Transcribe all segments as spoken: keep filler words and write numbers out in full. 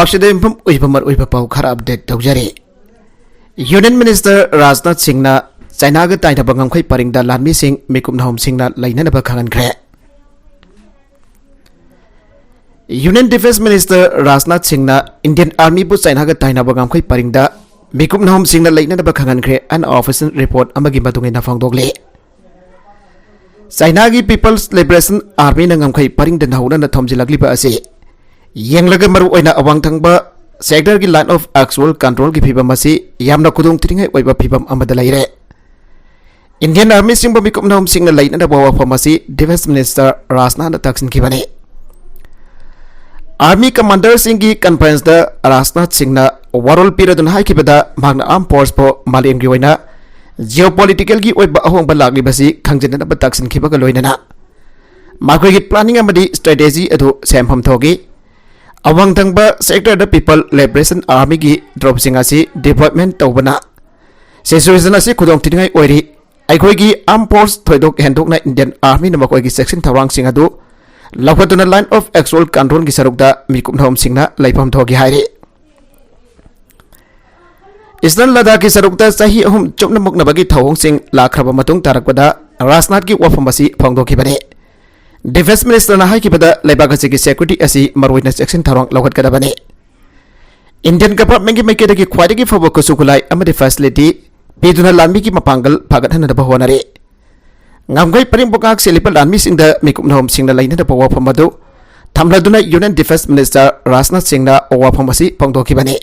ꯃꯁꯤꯗ ꯌꯨꯝꯐꯝ ꯑꯣꯏꯕ ꯃꯔꯨꯑꯣꯏꯕ ꯄꯥꯎ ꯈꯔ ꯑꯞꯗꯦꯠ ꯇꯧꯖꯔꯤ꯫ ꯌꯨꯅꯤꯌꯟ ꯃꯤꯅꯤꯁꯇꯔ ꯔꯥꯖꯅꯥꯊ ꯁꯤꯡꯅ ꯆꯥꯏꯅꯥꯒ ꯇꯥꯏꯅꯕ ꯉꯝꯈꯩ ꯄꯔꯤꯡꯗ ꯂꯥꯟꯃꯤꯁꯤꯡ ꯃꯤꯀꯨꯞ ꯅꯍꯨꯝꯁꯤꯡꯅ ꯂꯩꯅꯅꯕ ꯈꯪꯍꯟꯈ꯭ꯔꯦ꯫ ꯌꯨꯅꯤꯌꯟ ꯗꯤꯐꯦꯟꯁ ꯃꯤꯅꯤꯁꯇꯔ ꯔꯥꯖꯅꯥꯊ ꯁꯤꯡꯅ ꯏꯟꯗꯤꯌꯟ ꯑꯥꯔꯃꯤꯕꯨ ꯆꯥꯏꯅꯥꯒ ꯇꯥꯏꯅꯕ ꯉꯝꯈꯩ ꯄꯔꯤꯡꯗ ꯃꯤꯀꯨꯞ ꯅꯍꯨꯝꯁꯤꯡꯅ ꯂꯩꯅꯅꯕ ꯈꯪꯍꯟꯈ꯭ꯔꯦ ꯍꯥꯏꯅ ꯑꯣꯐꯤꯁꯤꯌꯦꯜ ꯔꯤꯄꯣꯔꯠ ꯑꯃꯒꯤ ꯃꯇꯨꯡ ꯏꯟꯅ ꯐꯣꯡꯗꯣꯛꯂꯤ꯫ ꯆꯥꯏꯅꯥꯒꯤ ꯄꯤꯄꯜꯁ ꯂꯤꯕꯔꯦꯁꯟ ꯑꯥꯔꯃꯤꯅ ꯉꯝꯈꯩ ꯄꯔꯤꯡꯗ ꯅꯧꯍꯧꯅꯅ ꯊꯣꯝꯖꯤꯜꯂꯛꯂꯤꯕ ꯑꯁꯤ ꯌꯦꯡꯂꯒ ꯃꯔꯨꯑꯣꯏꯅ ꯑꯋꯥꯡ ꯊꯪꯕ ꯁꯦꯛꯇꯔꯒꯤ ꯂꯥꯏꯟ ꯑꯣꯐ ꯑꯦꯛꯆꯨꯑꯦꯜ ꯀꯟꯇ꯭ꯔꯣꯜꯒꯤ ꯐꯤꯕꯝ ꯑꯁꯤ ꯌꯥꯝꯅ ꯈꯨꯗꯣꯡ ꯊꯤꯅꯤꯡꯉꯥꯏ ꯑꯣꯏꯕ ꯐꯤꯕꯝ ꯑꯃꯗ ꯂꯩꯔꯦ꯫ ꯏꯟꯗꯤꯌꯟ ꯑꯥꯔꯃꯤꯁꯤꯡꯕꯨ ꯃꯤꯀꯨꯞ ꯅꯍꯨꯝꯁꯤꯡꯅ ꯂꯩꯅꯅꯕ ꯋꯥꯐꯝ ꯑꯁꯤ ꯗꯤꯐꯦꯟꯁ ꯃꯤꯅꯤꯁꯇꯔ ꯔꯥꯖꯅꯥꯊꯅ ꯇꯥꯛꯁꯤꯟꯈꯤꯕꯅꯤ꯫ ꯑꯥꯔꯃꯤ ꯀꯃꯥꯟꯗꯔꯁꯤꯡꯒꯤ ꯀꯟꯐꯔꯦꯟꯁꯇ ꯔꯥꯖꯅꯥꯊ ꯁꯤꯡꯅ ꯋꯥꯔꯣꯜ ꯄꯤꯔꯗꯨꯅ ꯍꯥꯏꯈꯤꯕꯗ, ꯃꯍꯥꯛꯅ ꯑꯥꯔꯝ ꯐꯣꯔꯁꯄꯨ ꯃꯥꯂꯦꯝꯒꯤ ꯑꯣꯏꯅ ꯖꯤꯑꯣꯄꯣꯂꯤꯇꯤꯀꯦꯜꯒꯤ ꯑꯣꯏꯕ ꯑꯍꯣꯡꯕ ꯂꯥꯛꯂꯤꯕꯁꯤ ꯈꯪꯖꯤꯟꯅꯅꯕ ꯇꯥꯛꯁꯤꯟꯈꯤꯕꯒ ꯂꯣꯏꯅꯅ ꯃꯈꯣꯏꯒꯤ ꯄ꯭ꯂꯥꯅꯤꯡ ꯑꯃꯗꯤ ꯁ꯭ꯇ꯭ꯔꯦꯇꯦꯖꯤ ꯑꯗꯨ ꯁꯦꯝꯐꯝ ꯊꯣꯛꯏ꯫ ꯑꯋꯥꯡ ꯊꯪꯕ ꯁꯦꯛꯇꯔꯗ ꯄꯤꯄꯜ ꯂꯤꯕꯔꯦꯁꯟ ꯑꯥꯔꯃꯤꯒꯤ ꯇ꯭ꯔꯨꯞꯁꯤꯡ ꯑꯁꯤ ꯗꯤꯄ꯭ꯂꯣꯏꯃꯦꯟ ꯇꯧꯕꯅ ꯁꯤꯆꯨꯋꯦꯁꯟ ꯑꯁꯤ ꯈꯨꯗꯣꯡ ꯊꯤꯅꯤꯡꯉꯥꯏ ꯑꯣꯏꯔꯤ꯫ ꯑꯩꯈꯣꯏꯒꯤ ꯑꯥꯔꯝ ꯐꯣꯔꯁ ꯊꯣꯏꯗꯣꯛ ꯍꯦꯟꯗꯣꯛꯅ ꯏꯟꯗꯤꯌꯟ ꯑꯥꯔꯃꯤꯅ ꯃꯈꯣꯏꯒꯤ ꯆꯦꯛꯁꯤꯟ ꯊꯧꯔꯥꯡꯁꯤꯡ ꯑꯗꯨ ꯂꯧꯈꯠꯇꯨꯅ ꯂꯥꯏꯟ ꯑꯣꯐ ꯑꯦꯛꯆꯨꯑꯦꯜ ꯀꯟꯇ꯭ꯔꯣꯜꯒꯤ ꯁꯔꯨꯛꯇ ꯃꯤꯀꯨꯞ ꯅꯍꯨꯝꯁꯤꯡꯅ ꯂꯩꯐꯝ ꯊꯣꯛꯈꯤ ꯍꯥꯏꯔꯤ꯫ ꯏꯁꯇꯔꯟ ꯂꯗꯥꯈꯀꯤ ꯁꯔꯨꯛꯇ ꯆꯍꯤ ꯑꯍꯨꯝ ꯆꯨꯞꯅ ꯃꯨꯛꯅꯕꯒꯤ ꯊꯧꯑꯣꯡꯁꯤꯡ ꯂꯥꯛꯈ꯭ꯔꯕ ꯃꯇꯨꯡ ꯇꯥꯔꯛꯄꯗ ꯔꯥꯖꯅꯥꯊꯀꯤ ꯋꯥꯐꯝ ꯑꯁꯤ ꯐꯣꯡꯗꯣꯛꯈꯤꯕꯅꯤ꯫ ꯗꯤꯐꯦꯟꯁ ꯃꯤꯅꯤꯁꯇꯔꯅ ꯍꯥꯏꯈꯤꯕꯗ, ꯂꯩꯕꯥꯛ ꯑꯁꯤꯒꯤ ꯁꯦꯀ꯭ꯌꯨꯔꯤꯇꯤ ꯑꯁꯤ ꯃꯔꯨꯑꯣꯏꯅ ꯆꯦꯛꯁꯤꯟ ꯊꯧꯔꯥꯡ ꯂꯧꯈꯠꯀꯗꯕꯅꯤ꯫ ꯏꯟꯗꯤꯌꯟ ꯒꯚꯔꯟꯃꯦꯟꯠꯀꯤ ꯃꯥꯏꯀꯩꯗꯒꯤ ꯈ꯭ꯋꯥꯏꯗꯒꯤ ꯐꯕ ꯈꯨꯠꯁꯨ ꯈꯨꯠꯂꯥꯏ ꯑꯃꯗꯤ ꯐꯦꯁꯤꯂꯤꯇꯤ ꯄꯤꯗꯨꯅ ꯂꯥꯟꯃꯤꯒꯤ ꯃꯄꯥꯡꯒꯜ ꯐꯒꯠꯍꯟꯅꯕ ꯍꯣꯠꯅꯔꯤ꯫ ꯉꯝꯈꯩ ꯄꯔꯤꯡ ꯄꯨꯛꯉꯥꯛ ꯁꯦꯜꯂꯤꯕ ꯂꯥꯟꯃꯤꯁꯤꯡꯗ ꯃꯤꯀꯨꯞ ꯅꯍꯨꯝꯁꯤꯡꯅ ꯂꯩꯅꯗꯕ ꯋꯥꯐꯝ ꯑꯗꯨ ꯊꯝꯂꯗꯨꯅ ꯌꯨꯅꯤꯌꯟ ꯗꯤꯐꯦꯟꯁ ꯃꯤꯅꯤꯁꯇꯔ ꯔꯥꯖꯅꯥꯊ ꯁꯤꯡꯅ ꯋꯥꯐꯝ ꯑꯁꯤ ꯐꯣꯡꯗꯣꯛꯈꯤꯕꯅꯤ꯫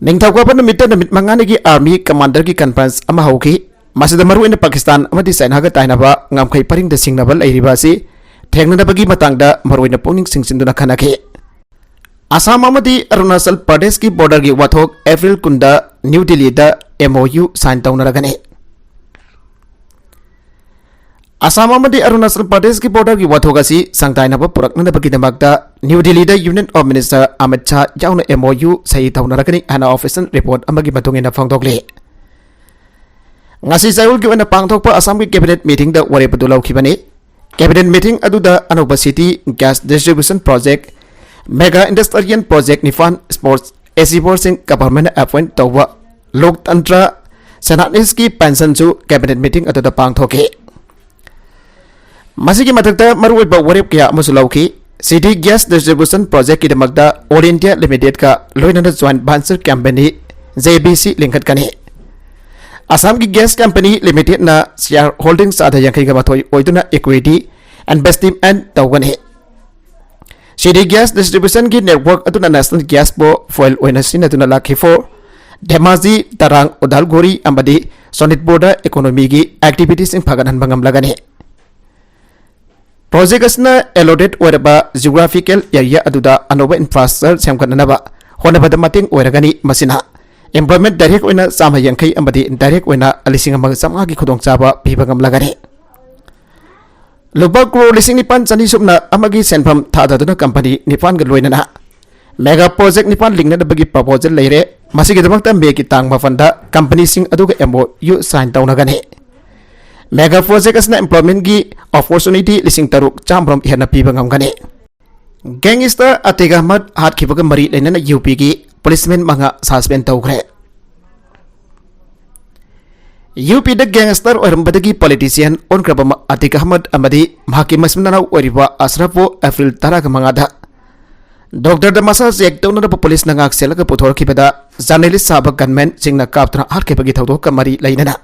ꯅꯤꯡꯊꯧꯀꯥꯕ ꯅꯨꯃꯤꯠꯇ ꯅꯨꯃꯤꯠ ꯃꯉꯥꯅꯤꯒꯤ ꯑꯥꯔꯃꯤ ꯀꯃꯥꯟꯗꯔꯒꯤ ꯀꯟꯐꯔꯦꯟꯁ ꯑꯃ ꯍꯧꯈꯤ꯫ ꯃꯁꯤꯗ ꯃꯔꯨꯑꯣꯏꯅ ꯄꯥꯀꯤꯁꯇꯥꯟ ꯑꯃꯗꯤ ꯆꯥꯏꯅꯥꯒ ꯇꯥꯏꯅꯕ ꯉꯝꯈꯩ ꯄꯔꯤꯡꯗ ꯁꯤꯡꯅꯕ ꯂꯩꯔꯤꯕ ꯑꯁꯤ ꯊꯦꯡꯅꯅꯕꯒꯤ ꯃꯇꯥꯡꯗ ꯃꯔꯨꯑꯣꯏꯅ ꯄꯨꯛꯅꯤꯡ ꯆꯤꯡꯁꯤꯟꯗꯨꯅ ꯈꯟꯅꯈꯤ꯫ ꯑꯁꯥꯝ ꯑꯃꯗꯤ ꯑꯔꯨꯅꯥꯆꯜ ꯄ꯭ꯔꯗꯦꯁꯀꯤ ꯕꯣꯔꯗꯔꯒꯤ ꯋꯥꯊꯣꯛ ꯑꯦꯄ꯭ꯔꯤꯜ ꯀꯨꯟꯗ ꯅ꯭ꯌꯨ ꯗꯤꯜꯂꯤꯗ M O U sign ꯇꯧꯅꯔꯒꯅꯤ꯫ Assam ꯑꯃꯗꯤ ꯑꯔꯨꯅꯥꯆꯜ ꯄ꯭ꯔꯗꯦꯁꯀꯤ ꯕꯣꯔꯗꯔꯒꯤ ꯋꯥꯊꯣꯛ ꯑꯁꯤ ꯁꯪꯗꯥꯏꯅꯕ ꯄꯨꯔꯛꯅꯅꯕꯒꯤꯗꯃꯛꯇ ꯅ꯭ꯌꯨ ꯗꯤꯜꯂꯤꯗ union of minister Amit Shah ꯌꯥꯎꯅ ꯑꯦꯝ ꯑꯣ ꯌꯨ ꯁꯍꯤ ꯇꯧꯅꯔꯒꯅꯤ ꯍꯥꯏꯅ ꯑꯣꯐꯤꯁꯤꯌꯦꯜ ꯔꯤꯄꯣꯔꯠ ꯑꯃꯒꯤ ꯃꯇꯨꯡ ꯏꯟꯅ ꯐꯣꯡꯗꯣꯛꯂꯤ꯫ ꯉꯁꯤ ꯆꯌꯣꯜꯒꯤ ꯑꯣꯏꯅ ꯄꯥꯡꯊꯣꯛꯄ ꯑꯁꯥꯝꯒꯤ ꯀꯦꯕꯤꯅꯦꯠ ꯃꯤꯇꯤꯡꯗ ꯋꯥꯔꯦꯞ ꯑꯗꯨ ꯂꯧꯈꯤꯕꯅꯤ꯫ ꯀꯦꯕꯤꯅꯦꯠ ꯃꯤꯇꯤꯡ ꯑꯗꯨꯗ ꯑꯅꯧꯕ city gas distribution project Mega Industrial Project ꯅꯤꯄꯥꯟ, sports achiever ꯁꯤꯡ government ꯅ appoint ꯇꯧꯕ Loktantra Senanis ꯀꯤ pension ꯁꯨ cabinet meeting ꯑꯗꯨꯗ ꯄꯥꯡꯊꯣꯛꯈꯤ꯫ ꯃꯁꯤꯒꯤ ꯃꯊꯛꯇ ꯃꯔꯨꯑꯣꯏꯕ ꯋꯥꯔꯦꯞ ꯀꯌꯥ ꯑꯃꯁꯨ ꯂꯧꯈꯤ꯫ City Gas Distribution Project ꯀꯤꯗꯃꯛꯇ All India Limited ꯀ ꯂꯣꯏꯅꯅ joint venture company J V C ꯂꯤꯡꯈꯠꯀꯅꯤ꯫ ꯑꯁꯥꯝꯒꯤ Gas Company Limited ꯅ share holding ꯆꯥꯗ ꯌꯥꯡꯈꯩꯒ ꯃꯥꯊꯣꯏ ꯑꯣꯏꯗꯨꯅ equity investment ꯇꯧꯒꯅꯤ꯫ City Gas Distribution ꯒꯤ network ꯑꯗꯨꯅ national gas ꯄꯨ fuel ꯑꯣꯏꯅ ꯁꯤꯖꯤꯟꯅꯗꯨꯅ ꯂꯥꯛꯈꯤ꯫ ꯙꯦꯃꯥꯖꯤ, ꯇꯔꯥꯡ, ꯎꯗꯥꯜꯒꯨꯔꯤ ꯑꯃꯗꯤ ꯁꯣꯅꯤꯠꯄꯨꯔꯗ economy ꯒꯤ activity ꯁꯤꯡ ꯐꯒꯠꯍꯟꯕ ꯉꯝꯂꯒꯅꯤ꯫ Project ꯑꯁꯤꯅ allotted ꯑꯣꯏꯔꯕ geographical area ꯑꯗꯨꯗ ꯑꯅꯧꯕ infrastructure ꯁꯦꯝꯒꯠꯅꯅꯕ ꯍꯣꯠꯅꯕꯗ ꯃꯇꯦꯡ ꯑꯣꯏꯔꯒꯅꯤ꯫ ꯃꯁꯤꯅ employment direct ꯑꯣꯏꯅ ꯆꯥꯝꯃ ꯌꯥꯡꯈꯩ ꯑꯃꯗꯤ indirect ꯑꯣꯏꯅ ꯂꯤꯁꯤꯡ ꯑꯃꯒ ꯆꯥꯝꯃꯉꯥꯒꯤ ꯈꯨꯗꯣꯡꯆꯥꯕ ꯄꯤꯕ ꯉꯝꯂꯒꯅꯤ꯫ ꯂꯨꯄꯥ ꯀ꯭ꯔꯣꯔ ꯂꯤꯁꯤꯡ ꯅꯤꯄꯥꯟ ꯆꯅꯤ ꯁꯨꯞꯅ ꯑꯃꯒꯤ ꯁꯦꯟꯐꯝ ꯊꯥꯗꯗꯨꯅ company ꯅꯤꯄꯥꯟꯒ ꯂꯣꯏꯅꯅ mega project ꯅꯤꯄꯥꯟ ꯂꯤꯡꯅꯅꯕꯒꯤ proposal ꯂꯩꯔꯦ꯫ ꯃꯁꯤꯒꯤꯗꯃꯛꯇ ꯃꯦꯒꯤ ꯇꯥꯡ ꯃꯥꯄꯟꯗ company ꯁꯤꯡ ꯑꯗꯨꯒ M O U sign ꯇꯧꯅꯒꯅꯤ꯫ Mega project ꯑꯁꯤꯅ employment ꯒꯤ opportunity ꯂꯤꯁꯤꯡ ꯇꯔꯨꯛ ꯆꯥꯝꯃꯔꯣꯝ ꯍꯦꯟꯅ ꯄꯤꯕ ꯉꯝꯒꯅꯤ꯫ Gangster ꯑꯇꯤꯛ ꯑꯍꯃꯗ ꯍꯥꯠꯈꯤꯕꯒ ꯃꯔꯤ ꯂꯩꯅꯅ U P ꯒꯤ policeman ꯃꯉꯥ suspend ꯇꯧꯈ꯭ꯔꯦ꯫ U P ꯗ gangster ꯑꯣꯏꯔꯝꯕꯗꯒꯤ politician ꯑꯣꯟꯈ꯭ꯔꯕ ꯃ-, ꯑꯇꯤꯛ ꯑꯍꯃꯗ ꯑꯃꯗꯤ ꯃꯍꯥꯛꯀꯤ ꯃꯆꯤꯟ ꯃꯅꯥꯎ ꯑꯣꯏꯔꯤꯕ ꯑꯁꯔꯐꯄꯨ April ꯇꯔꯥꯃꯉꯥꯗ doctor ꯗ ꯃꯁꯥ check ꯇꯧꯅꯅꯕ police ꯅ ꯉꯥꯛ ꯁꯦꯜꯂꯒ ꯄꯨꯊꯣꯔꯛꯈꯤꯕꯗ journalist ꯁꯥꯕ gunman ꯁꯤꯡꯅ ꯀꯥꯞꯇꯨꯅ ꯍꯥꯠꯈꯤꯕꯒꯤ ꯊꯧꯗꯣꯛꯀ ꯃꯔꯤ ꯂꯩꯅꯅ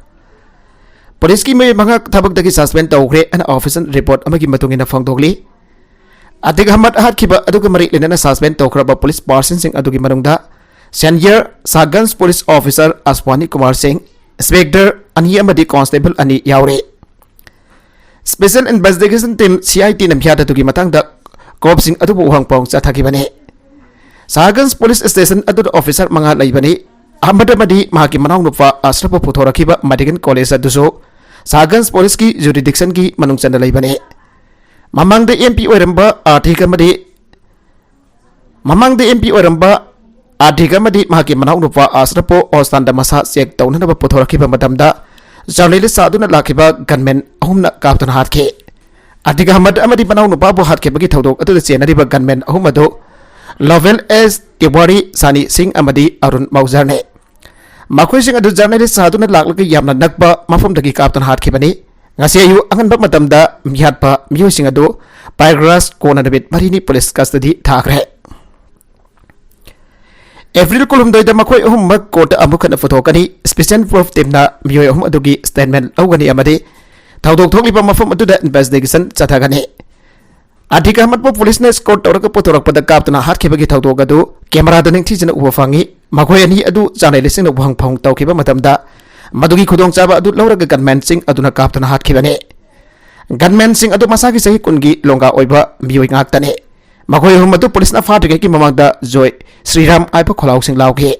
police ꯀꯤ ꯃꯤꯑꯣꯏ ꯃꯉꯥ ꯊꯕꯛꯇꯒꯤ suspend ꯇꯧꯈ꯭ꯔꯦ ꯍꯥꯏꯅ official report ꯑꯃꯒꯤ ꯃꯇꯨꯡ ꯏꯟꯅ ꯐꯣꯡꯗꯣꯛꯂꯤ꯫ ꯑꯇꯤꯛ ꯑꯍꯃꯗ ꯍꯥꯠꯈꯤꯕ ꯑꯗꯨꯒ ꯃꯔꯤ ꯂꯩꯅꯅ suspend ꯇꯧꯈ꯭ꯔꯕ police person ꯁꯤꯡ ꯑꯗꯨꯒꯤ ꯃꯅꯨꯡꯗ senior ꯁꯥꯒꯟꯁ police officer ꯑꯁ꯭ꯋꯥꯅꯤ ꯀꯨꯃꯥꯔ ꯁꯤꯡ, inspector ꯑꯅꯤ ꯑꯃꯗꯤ constable ꯑꯅꯤ ꯌꯥꯎꯔꯤ꯫ Special Investigation Team, C I T ꯅ ꯃꯤꯍꯥꯠ ꯑꯗꯨꯒꯤ ꯃꯇꯥꯡꯗ ꯀꯣꯞꯁꯤꯡ ꯑꯗꯨꯕꯨ ꯎꯍꯪ ꯄꯥꯎ ꯆꯠꯊꯈꯤꯕꯅꯤ꯫ ꯁꯥꯒꯟꯁ police station ꯑꯗꯨꯗ officer ꯃꯉꯥ ꯂꯩꯕꯅꯤ꯫ ꯑꯍꯃꯗ ꯑꯃꯗꯤ ꯃꯍꯥꯛꯀꯤ ꯃꯅꯥꯎꯅꯨꯄꯥ ꯑꯁ꯭ꯔꯐꯄꯨ ꯄꯨꯊꯣꯔꯛꯈꯤꯕ medical college ꯑꯗꯨꯁꯨ ꯁꯥꯒꯟꯁ police ꯀꯤ jurisdiction ꯒꯤ ꯃꯅꯨꯡ ꯆꯟꯅ ꯂꯩꯕꯅꯤ꯫ ꯃꯃꯥꯡꯗ M P ꯑꯣꯏꯔꯝꯕ ꯑꯥꯇꯤꯛ ꯑꯃꯗꯤ, ꯃꯃꯥꯡꯗ M P ꯑꯣꯏꯔꯝꯕ ꯑꯥꯇꯤꯛ ꯑꯃꯗꯤ ꯃꯍꯥꯛꯀꯤ ꯃꯅꯥꯎꯅꯨꯄꯥ ꯑꯁ꯭ꯔꯐꯄꯨ hospital ꯗ ꯃꯁꯥ check ꯇꯧꯅꯅꯕ ꯄꯨꯊꯣꯔꯛꯈꯤꯕ ꯃꯇꯝꯗ journalist ꯁꯥꯗꯨꯅ ꯂꯥꯛꯈꯤꯕ gunman ꯑꯍꯨꯝꯅ ꯀꯥꯞꯇꯨꯅ ꯍꯥꯠꯈꯤ꯫ ꯑꯇꯤꯛ ꯑꯍꯃꯗ ꯑꯃꯗꯤ ꯃꯅꯥꯎꯅꯨꯄꯥꯕꯨ ꯍꯥꯠꯈꯤꯕꯒꯤ ꯊꯧꯗꯣꯛ ꯑꯗꯨꯗ ꯆꯦꯟꯅꯔꯤꯕ gunman ꯑꯍꯨꯝ ꯑꯗꯨ ꯂꯣꯚꯦꯜ ꯑꯦꯁ ꯇꯤꯋꯥꯔꯤ, ꯁꯥꯅꯤ ꯁꯤꯡ ꯑꯃꯗꯤ ꯑꯔꯨꯟ ꯃꯧꯖꯥꯔꯅꯤ꯫ ꯃꯈꯣꯏꯁꯤꯡ ꯑꯗꯨ ꯖꯔꯅꯦꯂꯤꯁ ꯁꯥꯗꯨꯅ ꯂꯥꯛꯂꯒ ꯌꯥꯝꯅ ꯅꯛꯄ ꯃꯐꯝꯗꯒꯤ ꯀꯥꯞꯇꯨꯅ ꯍꯥꯠꯈꯤꯕꯅꯤ꯫ ꯉꯁꯤ ꯑꯌꯨꯛ ꯑꯉꯟꯕ ꯃꯇꯝꯗ ꯃꯤꯍꯥꯠꯄ ꯃꯤꯑꯣꯏꯁꯤꯡ ꯑꯗꯨ ꯄꯥꯏꯒ꯭ꯔꯥꯁ ꯀꯣꯟꯅ ꯅꯨꯃꯤꯠ ꯃꯔꯤꯅꯤ ꯄꯨꯂꯤꯁ ꯀꯁꯇꯗꯤ ꯊꯥꯈ꯭ꯔꯦ꯫ ꯑꯦꯄ꯭ꯔꯤꯜ ꯀꯨꯟꯍꯨꯝꯗꯣꯏꯗ ꯃꯈꯣꯏ ꯑꯍꯨꯝꯃꯛ ꯀꯣꯔꯠꯇ ꯑꯃꯨꯛ ꯍꯟꯅ ꯄꯨꯊꯣꯛꯀꯅꯤ꯫ ꯁ꯭ꯄꯦꯁꯤꯌꯦꯜ ꯄ꯭ꯔꯨꯐ ꯇꯤꯝꯅ ꯃꯤꯑꯣꯏ ꯑꯍꯨꯝ ꯑꯗꯨꯒꯤ ꯁ꯭ꯇꯦꯠꯃꯦꯟ ꯂꯧꯒꯅꯤ ꯑꯃꯗꯤ ꯊꯧꯗꯣꯛ ꯊꯣꯛꯂꯤꯕ ꯃꯐꯝ ꯑꯗꯨꯗ ꯏꯟꯚꯦꯁꯇꯤꯒꯦꯁꯟ ꯆꯠꯊꯒꯅꯤ꯫ ꯑꯇꯤꯛ ꯑꯍꯃꯠꯄꯨ ꯄꯨꯂꯤꯁꯅ ꯁ꯭ꯀꯣꯔꯠ ꯇꯧꯔꯒ ꯄꯨꯊꯣꯔꯛꯄꯗ ꯀꯥꯞꯇꯨꯅ ꯍꯥꯠꯈꯤꯕꯒꯤ ꯊꯧꯗꯣꯛ ꯑꯗꯨ ꯀꯦꯃꯦꯔꯥꯗ ꯅꯤꯡꯊꯤꯖꯅ ꯎꯕ ꯐꯪꯉꯤ꯫ ꯃꯈꯣꯏ ꯑꯅꯤ ꯑꯗꯨ ꯆꯥꯅꯩ ꯂꯤꯁꯤꯡꯅ ꯋꯥꯍꯪ ꯐꯥꯎ ꯇꯧꯈꯤꯕ ꯃꯇꯝꯗ ꯃꯗꯨꯒꯤ ꯈꯨꯗꯣꯡꯆꯥꯕ ꯑꯗꯨ ꯂꯧꯔꯒ ꯒꯟꯃꯦꯟꯁꯤꯡ ꯑꯗꯨꯅ ꯀꯥꯞꯇꯨꯅ ꯍꯥꯠꯈꯤꯕꯅꯤ꯫ ꯒꯟꯃꯦꯟꯁꯤꯡ ꯑꯗꯨ ꯃꯁꯥꯒꯤ ꯆꯍꯤ ꯀꯨꯟꯒꯤ ꯂꯣꯡꯒꯥ ꯑꯣꯏꯕ ꯃꯤꯑꯣꯏ ꯉꯥꯛꯇꯅꯤ꯫ ꯃꯈꯣꯏ ꯑꯍꯨꯝ ꯑꯗꯨ ꯄꯨꯂꯤꯁꯅ ꯐꯥꯗ꯭ꯔꯤꯉꯩꯒꯤ ꯃꯃꯥꯡꯗ ꯖꯣꯏ ꯁ꯭ꯔꯤꯔꯥꯝ ꯍꯥꯏꯕ ꯈꯣꯜꯂꯥꯎꯁꯤꯡ ꯂꯥꯎꯈꯤ꯫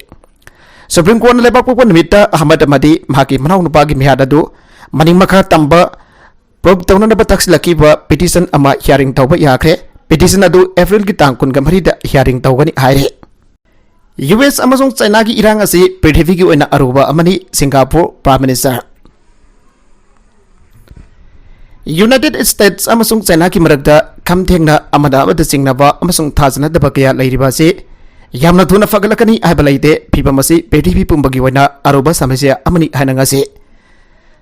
ꯁꯨꯄ꯭ꯔꯤꯝ ꯀꯣꯔꯠꯅ ꯂꯩꯕꯥꯛ ꯄꯣꯛꯄ ꯅꯨꯃꯤꯠꯇ ꯑꯍꯃꯗ ꯑꯃꯗꯤ ꯃꯍꯥꯛꯀꯤ ꯃꯅꯥꯎꯅꯨꯄꯥꯒꯤ ꯃꯤꯍꯥꯠ ꯑꯗꯨ ꯃꯅꯤꯡ ꯃꯈꯥ ꯇꯝꯕ ꯄ꯭ꯔꯨꯐ ꯇꯧꯅꯅꯕ ꯇꯛꯁꯤꯜꯂꯛꯈꯤꯕ ꯄꯤꯇꯤꯁꯟ ꯑꯃ ꯍꯤꯌꯥꯔꯤꯡ ꯇꯧꯕ ꯌꯥꯈ꯭ꯔꯦ꯫ ꯄꯤꯇꯤꯁꯟ ꯑꯗꯨ ꯑꯦꯄ꯭ꯔꯤꯜꯒꯤ ꯇꯥꯡ ꯀꯨꯟꯒ ꯃꯔꯤꯗ ꯍꯤꯌꯥꯔꯤꯡ ꯇꯧꯒꯅꯤ ꯍꯥꯏꯔꯦ꯫ ꯌꯨ ꯑꯦꯁ ꯑꯃꯁꯨꯡ ꯆꯥꯏꯅꯥꯒꯤ ꯏꯔꯥꯡ ꯑꯁꯤ ꯄ꯭ꯔꯤꯊꯤꯕꯤꯒꯤ ꯑꯣꯏꯅ ꯑꯔꯨꯕ ꯑꯃꯅꯤ, Singapore prime minister. United states ꯑꯃꯁꯨꯡ ꯆꯥꯏꯅꯥꯒꯤ ꯃꯔꯛꯇ ꯈꯝ ꯊꯦꯡꯅ ꯑꯃꯅ ꯑꯃꯗ ꯆꯤꯡꯅꯕ ꯑꯃꯁꯨꯡ ꯊꯥꯖꯅꯗꯕ ꯀꯌꯥ ꯂꯩꯔꯤꯕ ꯑꯁꯤ ꯌꯥꯝꯅ ꯊꯨꯅ ꯐꯒꯠꯂꯛꯀꯅꯤ ꯍꯥꯏꯕ ꯂꯩꯇꯦ꯫ ꯐꯤꯚꯝ ꯑꯁꯤ ꯄ꯭ꯔꯤꯊꯤꯕꯤ ꯄꯨꯝꯕꯒꯤ ꯑꯣꯏꯅ ꯑꯔꯨꯕ ꯁꯃꯁ꯭ꯌꯥ ꯑꯃꯅꯤ ꯍꯥꯏꯅ ꯉꯁꯤ